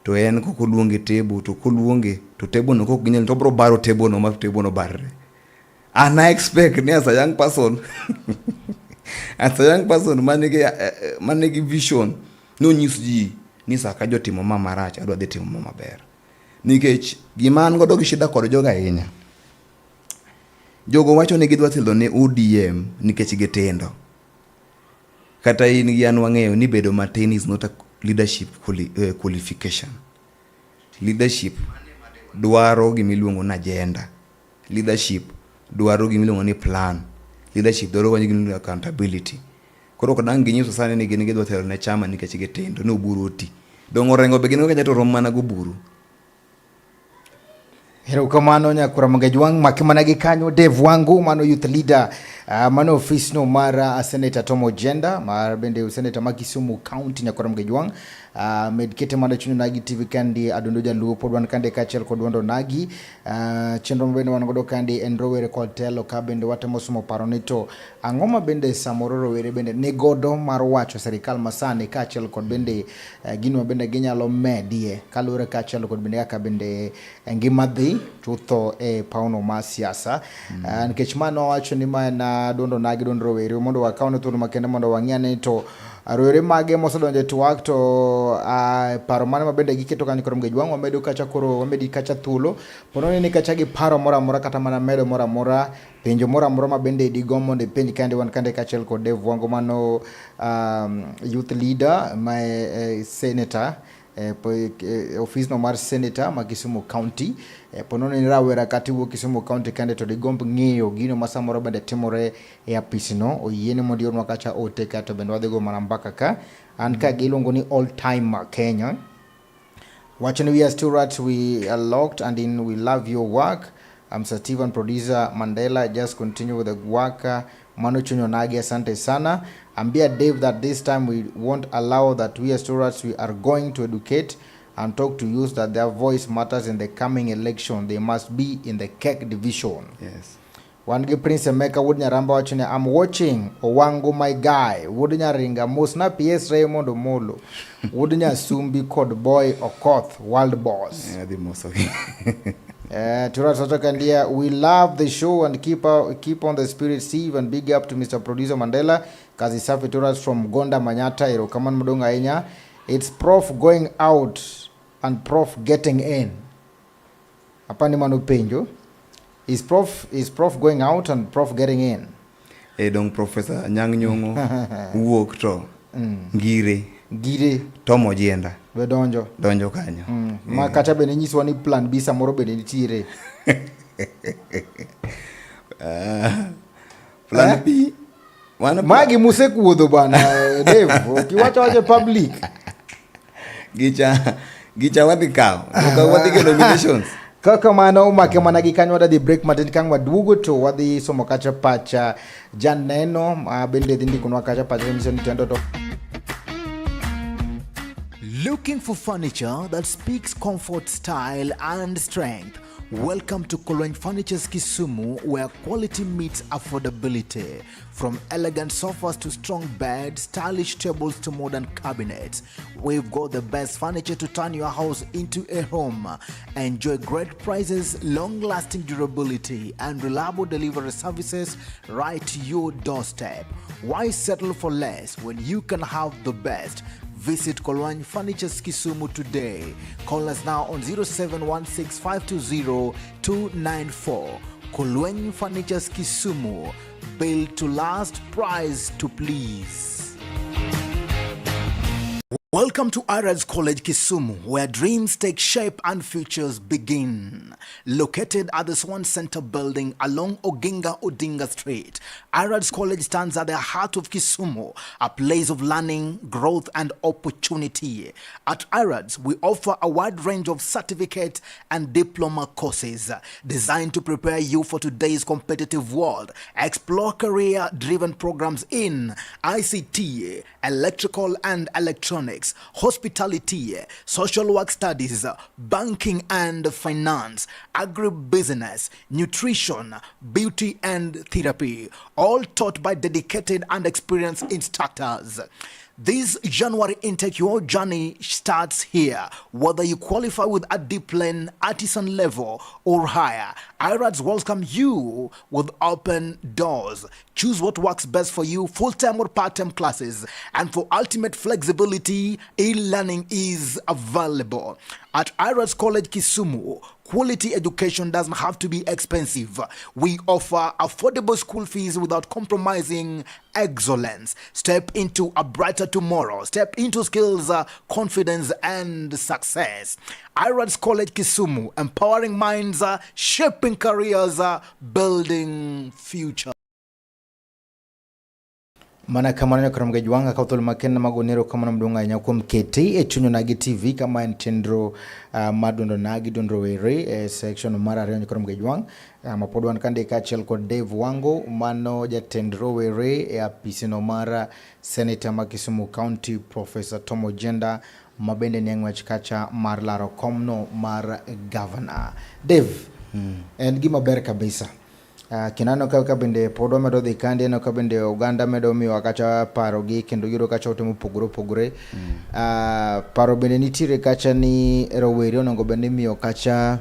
to en kok oluonge table to koluonge to table no kok ginyal to obro baro table no ma table no barre and I expect ni as a young person as a young person manigi manigi vision nonyis ji ni saka jotimo ma marach adwa dhi timo ma maber nikech gima an godo gi shida kod jogo ahinya jogo wacho ni gidwa telo ne ODM nikech gitindo kata in gi an wang'eyo ni bedo matin is not a leadership qualification leadership dwaro gimiluongo ni agenda leadership dwaro gimiluongo ni plan leadership dwaro gimiluongo ni accountability koro ok dang' ginyiso sani ni gin gidwa telo ne chama nikech gitindo ni Oburu oti dong' Orengo be gin go kacha to rom mana goburu. Erokamano nyakwara Mgejwang' make mana gi kanyo Dave Wangu mano youth leader mano ofis no mar Senator Tom Ojienda mar bende Senator ma Kisumu County nyakwara Mgejwang' med kete mana chuny Onagi TV kandi Adundo Jaluo pod wan kande kaachiel kod Wendo Onagi chenro ma bende wan godo kandi en rowere kod telo ka bende watemo somo paro ni to ang'o ma bende samoro rowere bende ni godo mar wacho sirikal masani kaachiel kod bende gino ma bende ginyalo medie kaluwore kaachiel kod bende kaka bende ngima dhi chutho e pawno mar siasa. Nikech ma nowacho ni ma en duond onagi duond rowere mondo wakaw ne thuolo makende mondo wang'i ane to rowere mage mosedonjo e twak to paro mane ma bende giketo kanyo koro Mgejwang' wamedo kacha koro wamedi kacha thuolo pono ni kacha gi paro moro amora kata mana medo moro amora penjo moro amora ma bende digomb mondo ipenj kande wan kande kaachiel kod Dave Wango mano youth leader ma senator ofis no mar senator ma Kisumu County. Ponono in rawera kata iwuok Kisumu County kande to digomb ng'eyo gino ma samoro bende timore e apis no, oyieni mondo iornwa kacha ote kato bende wadhi go mana mbaka ka. An ka giluongo ni all timer Kenya. Wacho ni we are still right, we are locked and in we love your work. I'm Sir Stephen, producer Mandela, just continue with the work. Mano Chunyo Nagi, asante sana. Ambia Dave that this time we won't allow that we as stewards, we are going to educate and talk to youth that their voice matters in the coming election. They must be in the cake division. Yes. Wan gi Prince Emeka wuod Nyaramba wacho ni I'm watching Owango my guy wuod Nyaringa mosna PS Raymond Omolo wuod Nyasumbi kod Boy Okoth world boss. Adhi mosogi. Tura Toto Kandia, we love the show and keep on the spirit, Steve, and big up to Mr. Producer Mandela. Kazi safi Turas from Gonda Manyata, erokamano maduong' ahinya. It's Prof going out and Prof getting in. Apani mano penjo. Is Prof going out and Prof getting in? E dong Professor Anyang' Nyong'o wuok to ngire Gire Tom Ojienda be donjo. Donjo kanyo. Ma kata bende nyiswa ni plan B samoro bende nitiere. Plan Eh? B. Wan Magi musekuodho bwana Dave, ukiwacho wacho public. Gicha wadhi kawo. To wadhi go nominations. Kaka mano omake mana gi kanyo, wadhi break matin kang waduogo to wadhi somo kacha pacha janeno ma bende dhi ndikonwa kacha pacha nyiso ni tendo to Looking for furniture that speaks comfort, style, and strength? Welcome to Kolwen Furnitures Kisumu, where quality meets affordability. From elegant sofas to strong beds, stylish tables to modern cabinets, we've got the best furniture to turn your house into a home. Enjoy great prices, long lasting durability, and reliable delivery services right to your doorstep. Why settle for less when you can have the best? Visit Kolwany Furnitures Kisumu today. Call us now on 0716520294. Kolwany Furnitures Kisumu. Built to last, price to please. Welcome to IRADS College Kisumu, where dreams take shape and futures begin. Located at the Swan Center building along Oginga Odinga Street, IRADS College stands at the heart of Kisumu, a place of learning, growth, and opportunity. At IRADS, we offer a wide range of certificate and diploma courses designed to prepare you for today's competitive world. Explore career driven programs in ICT, electrical and electronics, hospitality, social work studies, banking and finance, agribusiness, nutrition, beauty and therapy, all taught by dedicated and experienced instructors. This January intake, your journey starts here. Whether you qualify with a Diplen, artisan level, or higher, IRADS welcome you with open doors. Choose what works best for you, full time or part time classes. And for ultimate flexibility, e learning is available. At IRADS College Kisumu, quality education doesn't have to be expensive. We offer affordable school fees without compromising excellence. Step into a brighter tomorrow. Step into skills, confidence, and success. IRADS College Kisumu, empowering minds, shaping careers, building future. Mana kamano nyaka rom gajwang' akawo thuolo makende mag goyo erokamano maduong' ahinya kuom keti e chuny Onagi TV kama en chenro mar duond Onagi duond rowere e section mar ariyo nyaka rom gajwang' ma pod wan kande kaachiel kod Dave Wango mano jatend rowere e apisino mar Senator ma Kisumu County Professor Tom Ojienda ma bende nie ng'wech kacha mar laro komno mar governor. Dave, en gima ber kabisa. Kendo aneno ka bende pod wamedo dhi kandi aneno ka bende oganda medo miyowa kacha paro gi kendo yudo kacha ote mopogore opogore. Paro bende nitiere kacha ni rowere onego bed ni imiyo kacha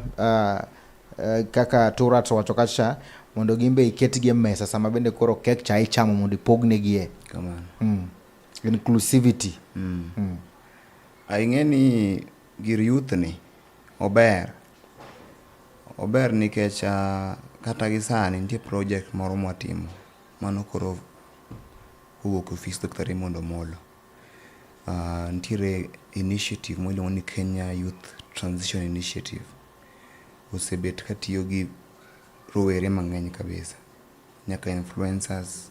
kaka Turat owacho kacha mondo gin be iketgi e mesa sama bende koro kek cha ichamo mondo ipognegi. Kamano. Inclusivity. Ing'e ni gir youth ni ober. Ober nikech kata gi sani nitie project moro mwatimo mano koro kowuok e ofis Dr. Raymond Omolo. Nitiere initiative miluongo ni Kenya Youth Transition Initiative. Osebet katiyo gi rowere mang'eny kabisa nyaka influencers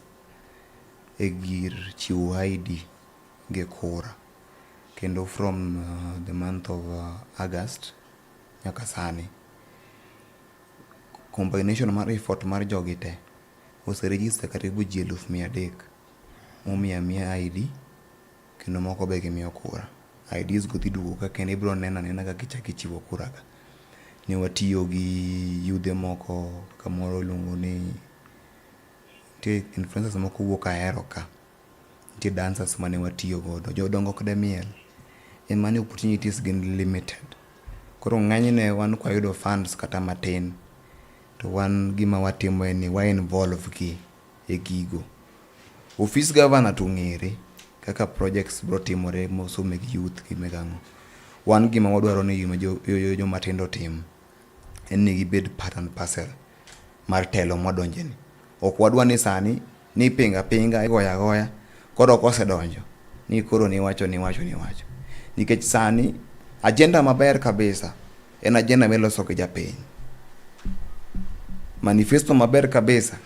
e gir chiwo ID gi kura. Kendo from the month of August nyaka sani combination mar effort mar jogi te ose register karibu ji 300,000 momiyo amiya ID kendo moko be gimiyo kura. IDs go dhi duogo ka kendo ibiro neno anena kaka ichako ichiwo kura ka. Ne watiyo gi yudhe moko kamoro iluongo ni Nitie influencers moko wuok Ahero ka. Nitie dancers mane watiyo godo. Jodongo ok de miel. En mana ni opportunities gin limited. Koro ng'enyne wan kwayudo funds kata matin, to wan gima watimo en ni wa involve gi e gigo. Ofis gavana to ong'ere kaka projects bro timore moso meg youth gi meg ang'o. Wan gima wadwaro ni joma tindo otim en ni gibed part and parcel mar telo mwadonje ni. Ok wadwa ni sani ni ipingo apinga igoyo agoya koro kosedonjo ni koro niwacho niwacho niwacho. Nikech sani agenda maber kabisa en agenda miloso gi japiny. Manifesto maber kabisa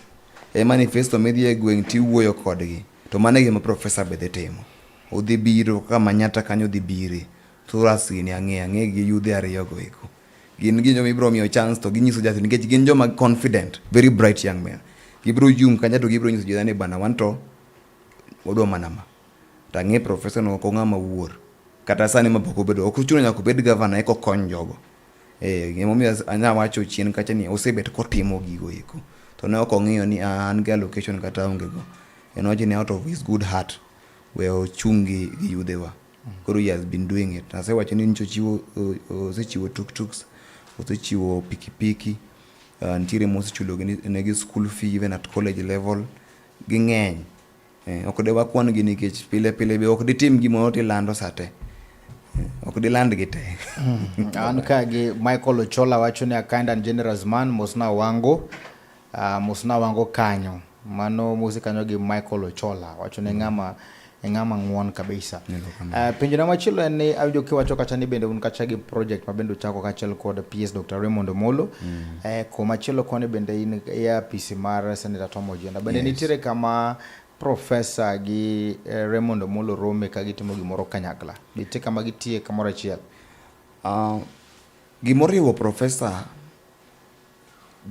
e manifesto midhi e gweng' tiwuoyo kodgi. To mano e gima profesa be dhi timo. Odhi biro kaka Manyatta kanyo odhi bire. Thuras gini ang'e ang'e gi yudhe ariyogo eko. Gin gi joma ibiro miyo chance to ginyiso jatelo nikech gin joma confident, very bright young men. Gibiro chung' kanyo to gibiro nyiso ji ni bana wan to wadwa mana ma. To ang'e profesa no ok ong'ama wuor. Kata sani ma pok obedo, ok ochuno nyaka obed gavana eka okony jogo. Eh, emomiyo anya wacho chien kacha ni osebet kotimo gigo eko. To ne ok ong'iyo ni an gi allocation kata aonge go. En owacho ni out of his good heart, we ochung' gi yudhewa. Koro he has been doing it. Asewacho ni nyocha ochiwo osechiwo tuktuks, osechiwo pikipiki, nitiere mosechulo negi school fee even at college level. Ging'eny. Ok de wakwan gi nikech pile pile be ok ditim gimoro tilando sate. Ok diland gi te. An ka gi Michael Ochola wacho ni a kind and generous man mosna Wango. Mosna Wango kanyo. Mano mosi kanyo gi Michael Ochola wacho ni ng'ama e ng'ama ng'won kabisa. Penjo na machielo en ni awinjo kiwacho kacha ni bende un kacha gi project ma bende uchako kaachiel kod PS Dr. Raymond Omolo. Komachielo koni bende in e apisi mar Senator Tom Ojienda. Bende nitiere kama Profesa gi Raymond Omolo rome ka gitimo gimoro kanyakla. Be nitie kama gitiye kamoro achiel? Gimoriwo Profesa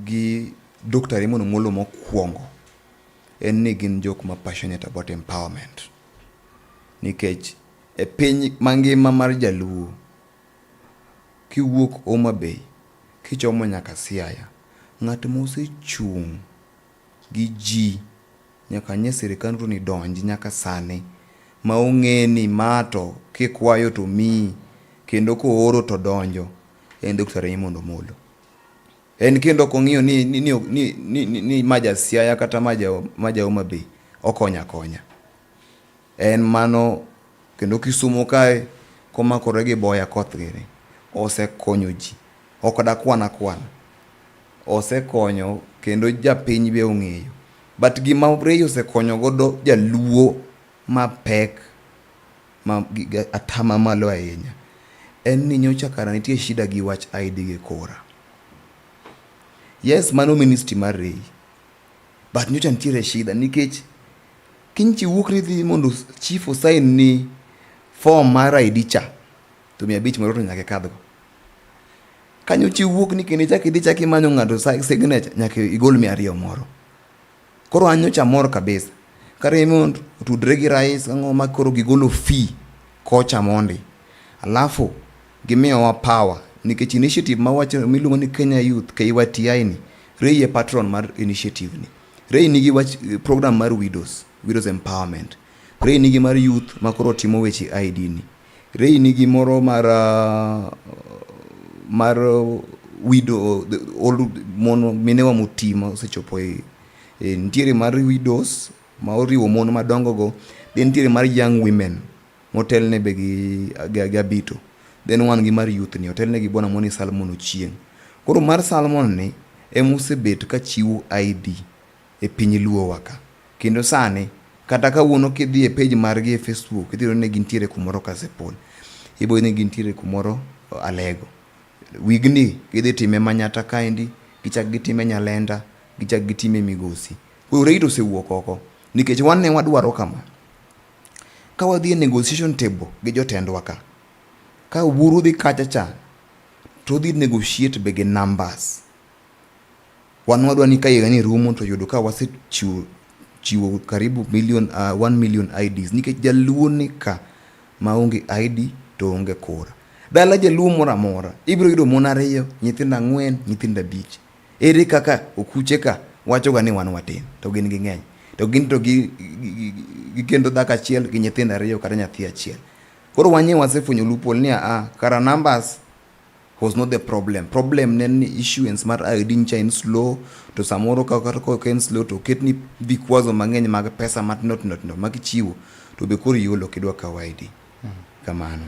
gi Dr. Raymond Omolo mokwongo en ni gin jok ma passionate about empowerment. Nikech e piny mangima mar jaluo, kiwuok Homa Bay kichomo nyaka Siaya, ng'at mosechung' gi ji nyaka nye sirikand Ruto ni donj nyaka sani ma ong'e ni ma to kikwayo to miyi kendo kooro to donjo en Dr. Raymond Omolo. En kendo ok ong'iyo ni, ni, ni, ni, ni, ni, ni ma ja Siaya kata ma ja Homa Bay, okonyo akonya. En mano kendo Kisumo kae komakore gi Boya Koth gini osekonyo ji. Ok dakwan akwana. Osekonyo kendo japiny be ong'eyo. But gima Ray osekonyo godo jaluo mapek ma atama malo ahinya en ni nyocha kara nitie shida gi wach ID gi kura. Yes, mano ministry mar Ray. But nyocha nitiere shida nikech kiny chiwuok ni dhi mondo chief osign ni form mar ID cha to 500 moro to nyaka ikadhgo. Kanyo chiwuok ni kendo ichak idhi chak imanyo ng'ato signature nyaka igol 200 moro. Koro an nyocha amor kabisa. Ka Raymond otudre gi rais ang'o ma koro gigolo fee kocha mondi. Alafu gimiyowa power nikech initiative ma wacho miluongo ni Kenya Youth KYTI ni Ray e patron mar initiative ni. Ray nigi wach program mar widows, widows empowerment. Ray nigi mar youth ma koro timo weche ID ni. Ray nigi moro mar mar widow old mon minewa moti ma osechopo e, e nitiere mar widows ma oriwo mon madongo go then nitiere mar young women motelne be gi, gi, gi Abito then wan gi mar youth ni otelne gi bwana moni Salmon Ochieng. Koro mar Salmon ni ema osebet ka chiwo ID e piny Luo wa ka. Kendo sani kata kawuono kidhi e page margi e Facebook idhi yudo ni gintiere kumoro Kasipul. Ibo yudo ni gintiere kumoro Alego. Wigni gidhi time Manyatta kaendi, gichak gitime Nyalenda, gichak gitime Migosi. Koro raid osewuok oko nikech wan ne wadwaro kama. Ka wadhi e negotiation table gi jotendwa ka, ka Oburu dhi kacha cha to odhi negotiate be gi numbers. Wan wadwa ni ka higa ni rumo to yudo ka wasechiwo chiwo karibu million, 1 million IDs nikech jaluo ni ka maonge ID to onge kura. Dala jaluo moro amora ibiro yudo mon ariyo, nyithindo ang'wen, nyithindo abich. Ere kaka okuche ka wachoga ni wan watin to gin ging'eny. To gin to gikendo dhako achiel gi nyithindo ariyo kata nyathi achiel. Koro wanye wasefwenyo loophole ni a kara numbers was not the problem. Problem ne en ni issuance mar ID ncha en slow to samoro ka kata ka en slow to oketni vikwazo mang'eny mag pesa matindo tindo tindo ma kichiwo to be koro iolo ok idwa kawo ID. Kamano.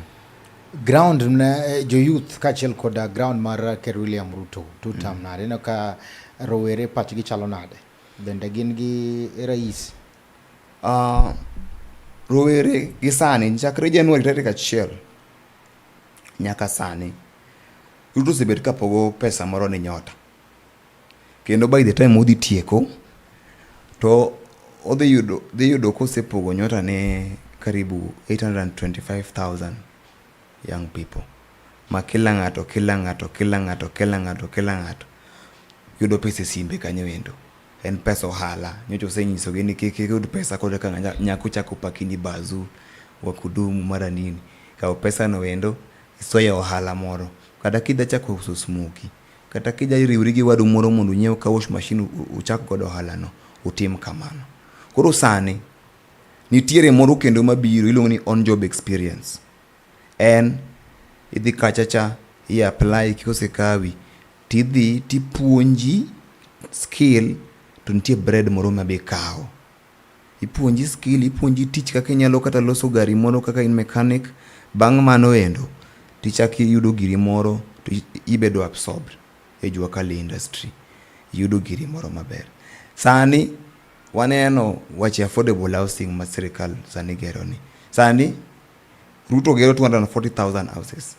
Ground ne jo youth kaachiel koda ground mar Ker William Ruto two term nade ineno ka rowere pachgi chalo nade? Bende gin gi rais? Rowere gi sani chakre January tarik 1 nyaka sani Ruto osebet ka pogo pesa moro ni Nyota. Kendo by the time odhi tieko to odhi yudo dhi yudo kosepogo Nyota ne karibu 825,000 young people ma kila ng'ato kila ng'ato kila ng'ato kila ng'ato kila ng'ato yudo pesa e simbe kanyo endo. En pesa ohala. Nyocha osenyisogi ni kik iyud pesa koro eka nyako chako paki ni bazu wa kudumu mara nini. Kaw pesa no endo isoye ohala moro. Kata kidha chako uso smokie, kata kidha riwri gi wadu moro mondo unyiew car wash machine uchak godo ohala no, utim kamano. Koro sani nitiere moro kendo mabiro iluongo ni on job experience. En idhi kacha cha i apply kosekawi tidhi tipuonji skill to nitie bread moro ma be ikawo. Ipuonji skill, ipuonji tich kaka inyalo kata loso gari moro kaka in mechanic. Bang' mano endo tichak iyudo giri moro to ibedo absorbed e jua kali industry. Iyudo giri moro maber. Sani waneno weche affordable housing ma sirikal sani gero ni. Sani Ruto gero 240,000 houses.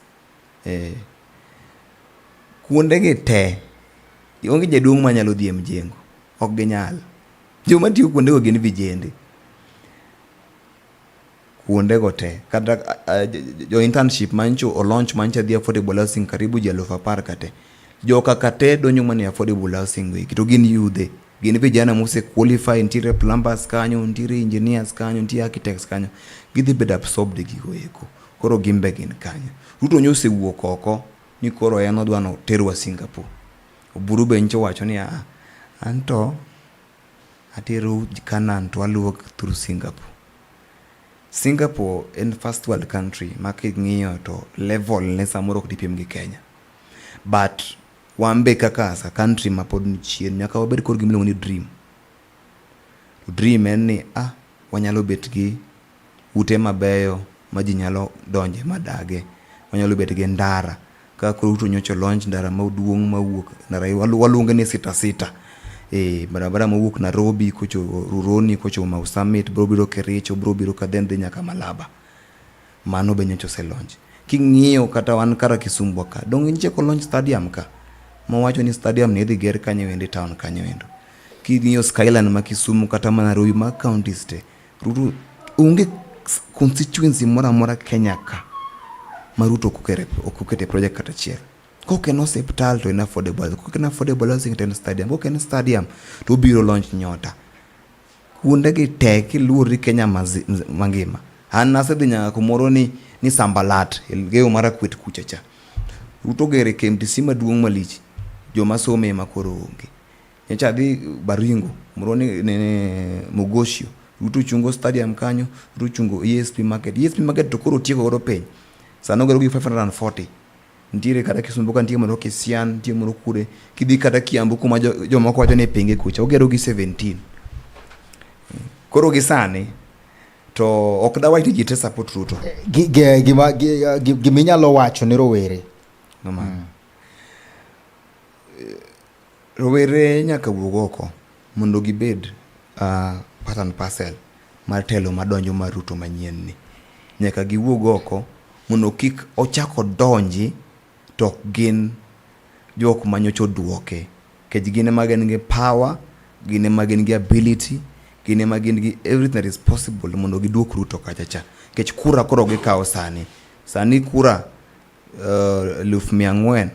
Kuonde gi te onge jaduong' manyalo dhi e mjengo. Ok ginyal. Joma tiyo kuondego gin vijende. Kuondego te. Kata jo internship mancho o launch mancha dhi affordable housing karibu ji 10,000 kate. Joka kate donjo mana e affordable housing go eki to gin yudhe. Gin vijana mose qualify, nitiere plumbers kanyo, nitiere engineers kanyo, nitiere architects kanyo. Gidhi bedo absorbed e gigo eko. Koro gin be gin kanyo. Ruto nyo osewuok oko ni koro en odwa ni oterwa Singapore. Oburu be nyocha owacho ni aa, anto aterou Canaan to aluwo through Singapore. Singapore en first world country ma king'iyo to level ne samoro ok dipim gi Kenya. But wan be kaka as a country ma pod ni chien nyaka wabed kod gima iluongo ni dream. To dream en ni ah, wanyalo bet gi ute mabeyo ma ji nyalo donje madage. Wanyalo bet gi ndara kaka koro Ruto nyocha launch ndara maduong' mawuok ndara waluonge ni sita sita. Barabara mawuok Nairobi kochopo Rironi kochopo Mau Summit bro biro Kericho bro biro Kadhen dhi nyaka Malaba. Mano be nyocha ose launch. King'iyo kata wan kara Kisumu ka, donge nyocha ok launch stadium ka? Mowacho ni stadium ni idhi ger kanyo endo e town kanyo endo. King'iyo skyline ma Kisumu kata mana Nairobi mag counties te, Ruto onge constituency moro amora Kenya ka ma Ruto ok okete project kata achiel. Kok en osiptal to en affordable, kok en affordable housing to en stadium, kok en stadium to obiro launch Nyota. Kuonde gi te kiluori Kenya mangima. An nasedhi nyaka kumoro ni Sambalat, Elgeyo Marakwet kucha cha. Ruto ogero KMTC maduong' malich, joma some ema koro onge. Nyocha adhi Baringo, kumoro ni Mogosio, Ruto ochungo stadium kanyo, Ruto ochungo ESP market. ESP market to koro otieko godo piny. Sani ogero gi 540. Nitiere kata Kisumu ka nitie moro Kisian, nitie moro kure. Kidhi kata Kiambu kuma jomoko wacho ni pinge kucha, ogero gi 17. Koro gi sani to ok dawach ni ji te support Ruto. Gima inyalo wacho ne rowere? Rowere nyaka wuog oko mondo gibed part and parcel mar telo madonjo mar Ruto manyien ni. Nyaka giwuog oko mondo kik ochak odonji to ok gin jok manyocha oduoke. Nikech gin ema gin gi power, gin ema gin gi ability, gin ema gin gi everything that is possible mondo giduok Ruto kacha cha. Nikech kura koro gikawo sani. Sani kura 400,000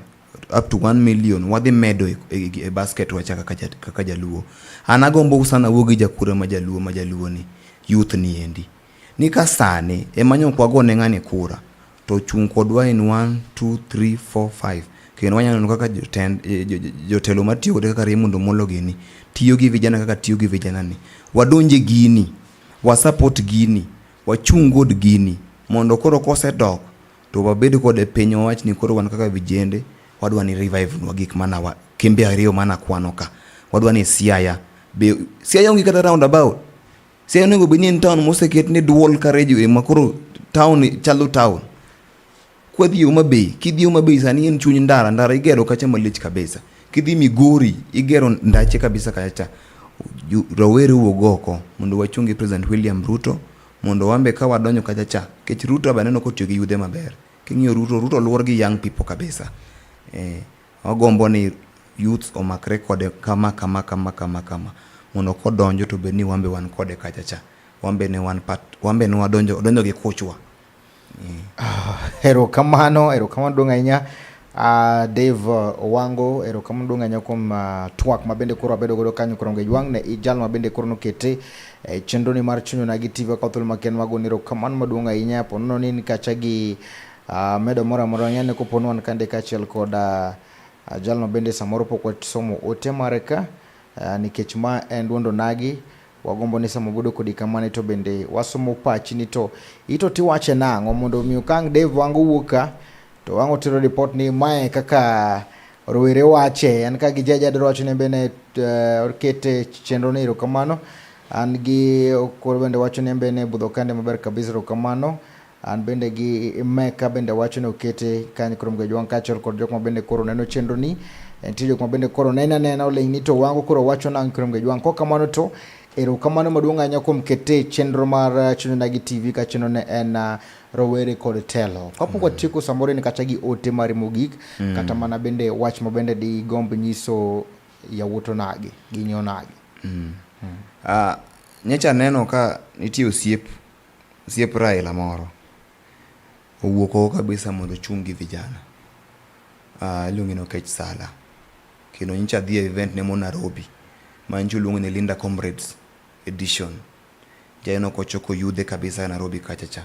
up to 1 million wadhi medo e basket wacha kaka jaluo. An agombo sana wuo gi jakura ma jaluo ma jaluo ni youth ni endi. Ni ka sani ema nyok wagone ng'ani kura to chung' kodwa in 1 2 3 4 5. Kendo wanyalo neno kaka jotend, jotelo matiyo kode kaka Raymond Omolo gini tiyo gi vijana kaka tiyo gi vijana ni. Wadonje gini, wa support gini, wachung' kod gini mondo koro kosedok to wabed kode piny wawach ni koro wan kaka vijende wadwa ni revive nwa gik mana wa, kembe ariyo mana kwano ka. Wadwa ni Siaya be Siaya onge kata roundabout. Siaya onego bed ni en town moseket ni dual carriageway ma koro town chalo town. Kwadhi Homa Bay, kidhi Homa Bay sani en chuny ndara, ndara igero kacha malich kabisa. Kidhi Migori igero ndache kabisa kacha. Rowere wuog oko mondo wachung' gi President William Ruto mondo wambe ka wadonjo kacha cha. Nikech Ruto be aneno kotiyo gi yudhe maber. King'iyo Ruto, Ruto luor gi young people kabisa. Wagombo ni youths omakre kode kama kama kama kama kama mondo kodonjo to bed ni wambe wan kode kacha cha. Wambe ne wan part, wambe ne wadonjo odonjo gi kuchwa. Erokamano, erokamano duong' ahinya. Dave Owango, erokamano duong' ahinya kuom twak mabende koro wabedo godo kanyo koro Ngejwang' ne ijal mabende koro nokete e chenro ni mar Chuny Onagi TV ka thuolo maken magoni erokamano maduong' ahinya po nono ni in kacha gi medo moro amora ng'e ni kopo ni wan kande kaachiel kod jalno bende samoro pok wasomo ote mare ka nikech ma en duond Onagi wagombo ni sama wabedo kodi kamano to bende wasomo pachi ni to ito tiwache nang'o mondo mi okang' Dave Wango wuok ka to wang' otero report ni mae kaka rowere wache en ka gi jaja dwaro wacho ni bende okete chenro ni erokamano an gi Okoro bende wacho ni bende budho kande maber kabisa erokamano an bende gi Meka bende wacho ni okete kanyo koro Mgejwang' kaachiel kod jok ma bende koro neno chenro ni nitie jok ma bende koro neno anena oling' ni to Wango koro wacho nang'o koro Mgejwang' kok kamano to erokamano maduong' ahinya kuom kete chenro mar Chuny Onagi TV ka chenro ne en rowere kod telo. Kapok watieko samoro in kata gi ote mari mogik kata mana bende wach ma bende digomb nyiso yawuot Onagi gi nyi Onagi. Nyocha aneno ka nitie osiep osiep Raila moro owuok oko kabisa mondo ochung' gi vijana. Iluonge ni Okech Sala. Kendo nyocha adhi e event ne mo Nairobi ma nyocha oluong ni Linda Comrades edition. Janeno kochoko yudhe kabisa Nairobi kacha cha.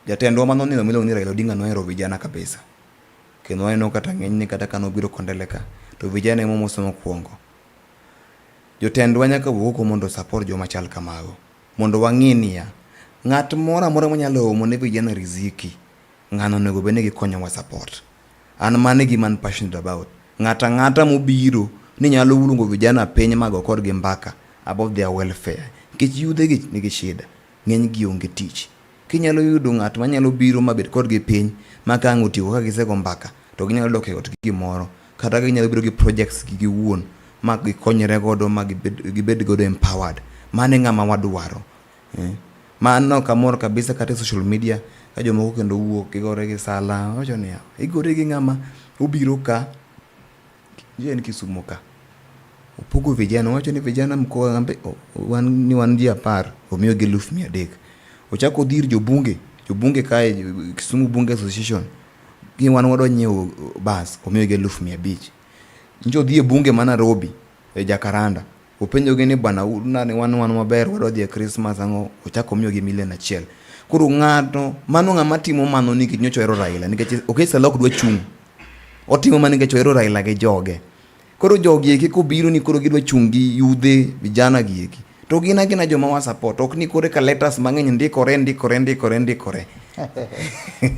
Jatendwa manonindo miluongo ni Raila Odinga nohero vijana kabisa. Kendo aneno kata ng'enyne kata ka nobiro Kondele ka to vijana ema omoso mokwongo. Jotendwa nyaka wuog oko mondo support joma chal kamago. Mondo wang'e niya, ng'at moro amora manyalo omo ne vijana riziki, ng'ano onego bed ni gikonyowa support. An mano e gima an passionate about. Ng'ato ang'ata mobiro ni nyalo luongo vijana piny ma go kodgi mbaka about their welfare. Nikech yudhe gi nigi shida, ng'eny gi onge tich. Kinyalo yudo ng'at manyalo biro ma bed kodgi piny ma ka ang' otieko ka gisego mbaka to ginyalo dok e ot gi gimoro. Kata ginyalo biro gi projects gi giwuon ma gikonyre godo ma gibed godo empowered. Mano e ng'ama wadwaro. Mano ok amor kabisa kata e social media ka jomoko kendo wuok gigore gi sala. Awacho niya, igori gi ng'ama obiro ka, en Kisumo ka. Opogo vijana, owacho ni vijana mko wan ni wan ji 10, omiyogi 300,000. Ochako odhi ir jobunge, jobunge kae Kisumu Bunge Association, gi wan wadwa nyiewo bas, omiyogi 500,000. Nyocha odhi e bunge ma Nairobi, e Jacaranda, openjogi ni bana nani wan wan maber wadwa dhi e Christmas ang'o, ochako omiyogi 1,000,000. Koro ng'ato, mano ng'ama timo mano nikech nyocha ohero Raila, nikech Okech Sala ok dwa chung'. Otimo mana nikech ohero Raila gi joge. Koro jogi eki kobiro ni koro gidwa chung' gi yudhe vijana gi eki. To gin agina joma wa support, ok ni kore ka letters mang'eny ndikore ndikore ndikore ndikore.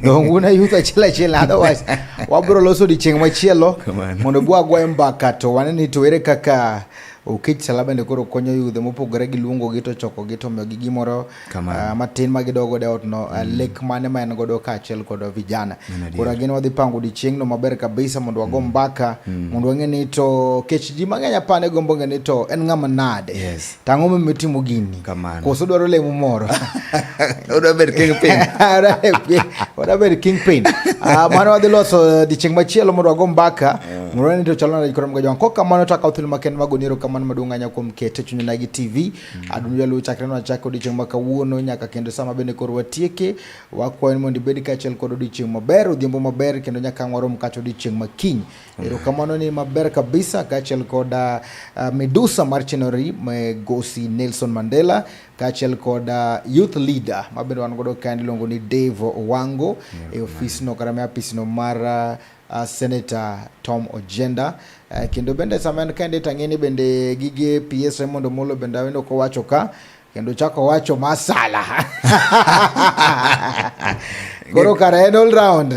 Dong' un e youth achiel achiel otherwise wabiro loso odiechieng' machielo mondo bwagwa e mbaka to wane ni to ere kaka Okech Sala bende koro konyo yudhe mopogore gi luongogi to chokogi to miyogi gimoro matin ma gidok godo e ot no lek mane ma en godo kaachiel kod vijana. Koro gin wadhi pango odiechieng'no maber kabisa mondo wago mbaka mondo wang'e ni to kech ji mang'eny apane gombo ng'e ni to en ng'ama nade. To ang'o momiyo itimo gini? Koso dwaro lemo moro? Odwa bedo kingpin. Odwa bedo kingpin. Mano wadhi loso odiechieng' machielo mondo wago mbaka mondo wane ni to chalo nade koro mgajwang'. Kok kamano to akawo thuolo makende mag goni erokamano maduong' ahinya kuom kete Chuny Onagi TV. Adundo Jaluo chakre nwachak odiechieng' ma kawuono nyaka kendo sama bende koro watieke. Wakwayo ni mondo ibed kaachiel kod odiechieng' maber, odhiambo maber kendo nyaka ang' warom kacha odiechieng' ma kiny. Erokamano ni maber kabisa kaachiel kod midusa mar chenori Migosi Nelson Mandela kaachiel kod youth leader ma bende wan godo kaendi iluongo ni Dave Owango e ofisno kata e apisno mar Senator Tom Ojienda. Kendo bende sama en kaendi to ang'e ni bende gige PS Raymond Omolo bende awinjo kowacho ka kendo chako wacho masala. Koro kare en all round.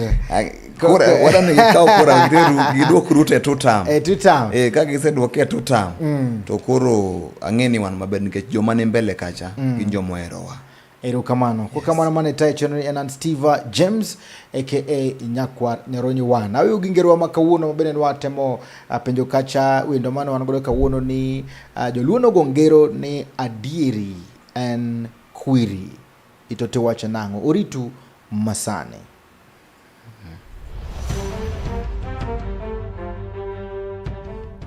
Kura, wadwa ni gikaw kura gidwok Ruto e two term. E two term. Eh, ka gisedwoke e two term to koro ang'e ni wan maber nikech joma ni mbele kacha gin joma oherowa. Erokamano. Yes. Kokamano mane tayo chenro ni en an Steve James aka Nyakwar Nyaronyi One. Aweyo gi ngerowa ma kawuono ma bende nwatemo penjo kacha wendo mane wan godo kawuono ni joluo nogo ngero ni adieri en kwiri. Ito tiwacho nang'o? Oritu masani.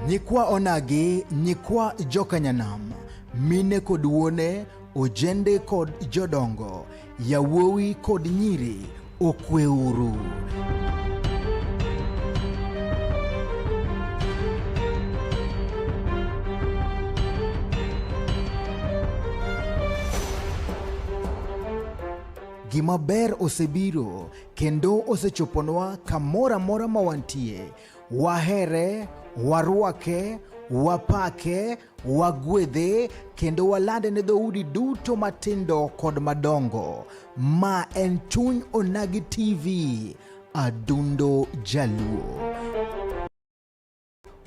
Nyikwa onagi, nyikwa jokanyanam, mine kod wuone, ojende kod jodongo, yawuowi kod nyiri, okweuru. Gima ber osebiro kendo osechoponwa kamoro amora ma wantie. Wahere, warwake, wapake, wagwedhe kendo walande ne dhoudi duto matindo kod madongo. Ma en Chuny Onagi TV, Adundo Jaluo.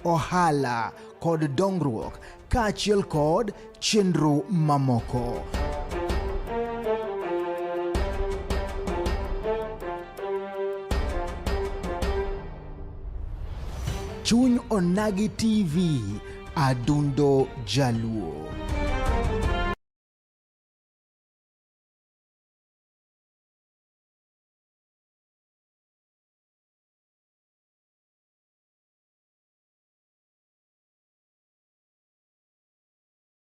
Ohala kod dongruok kaachiel kod chenro mamoko. Chuny Onagi TV, Adundo Jaluo.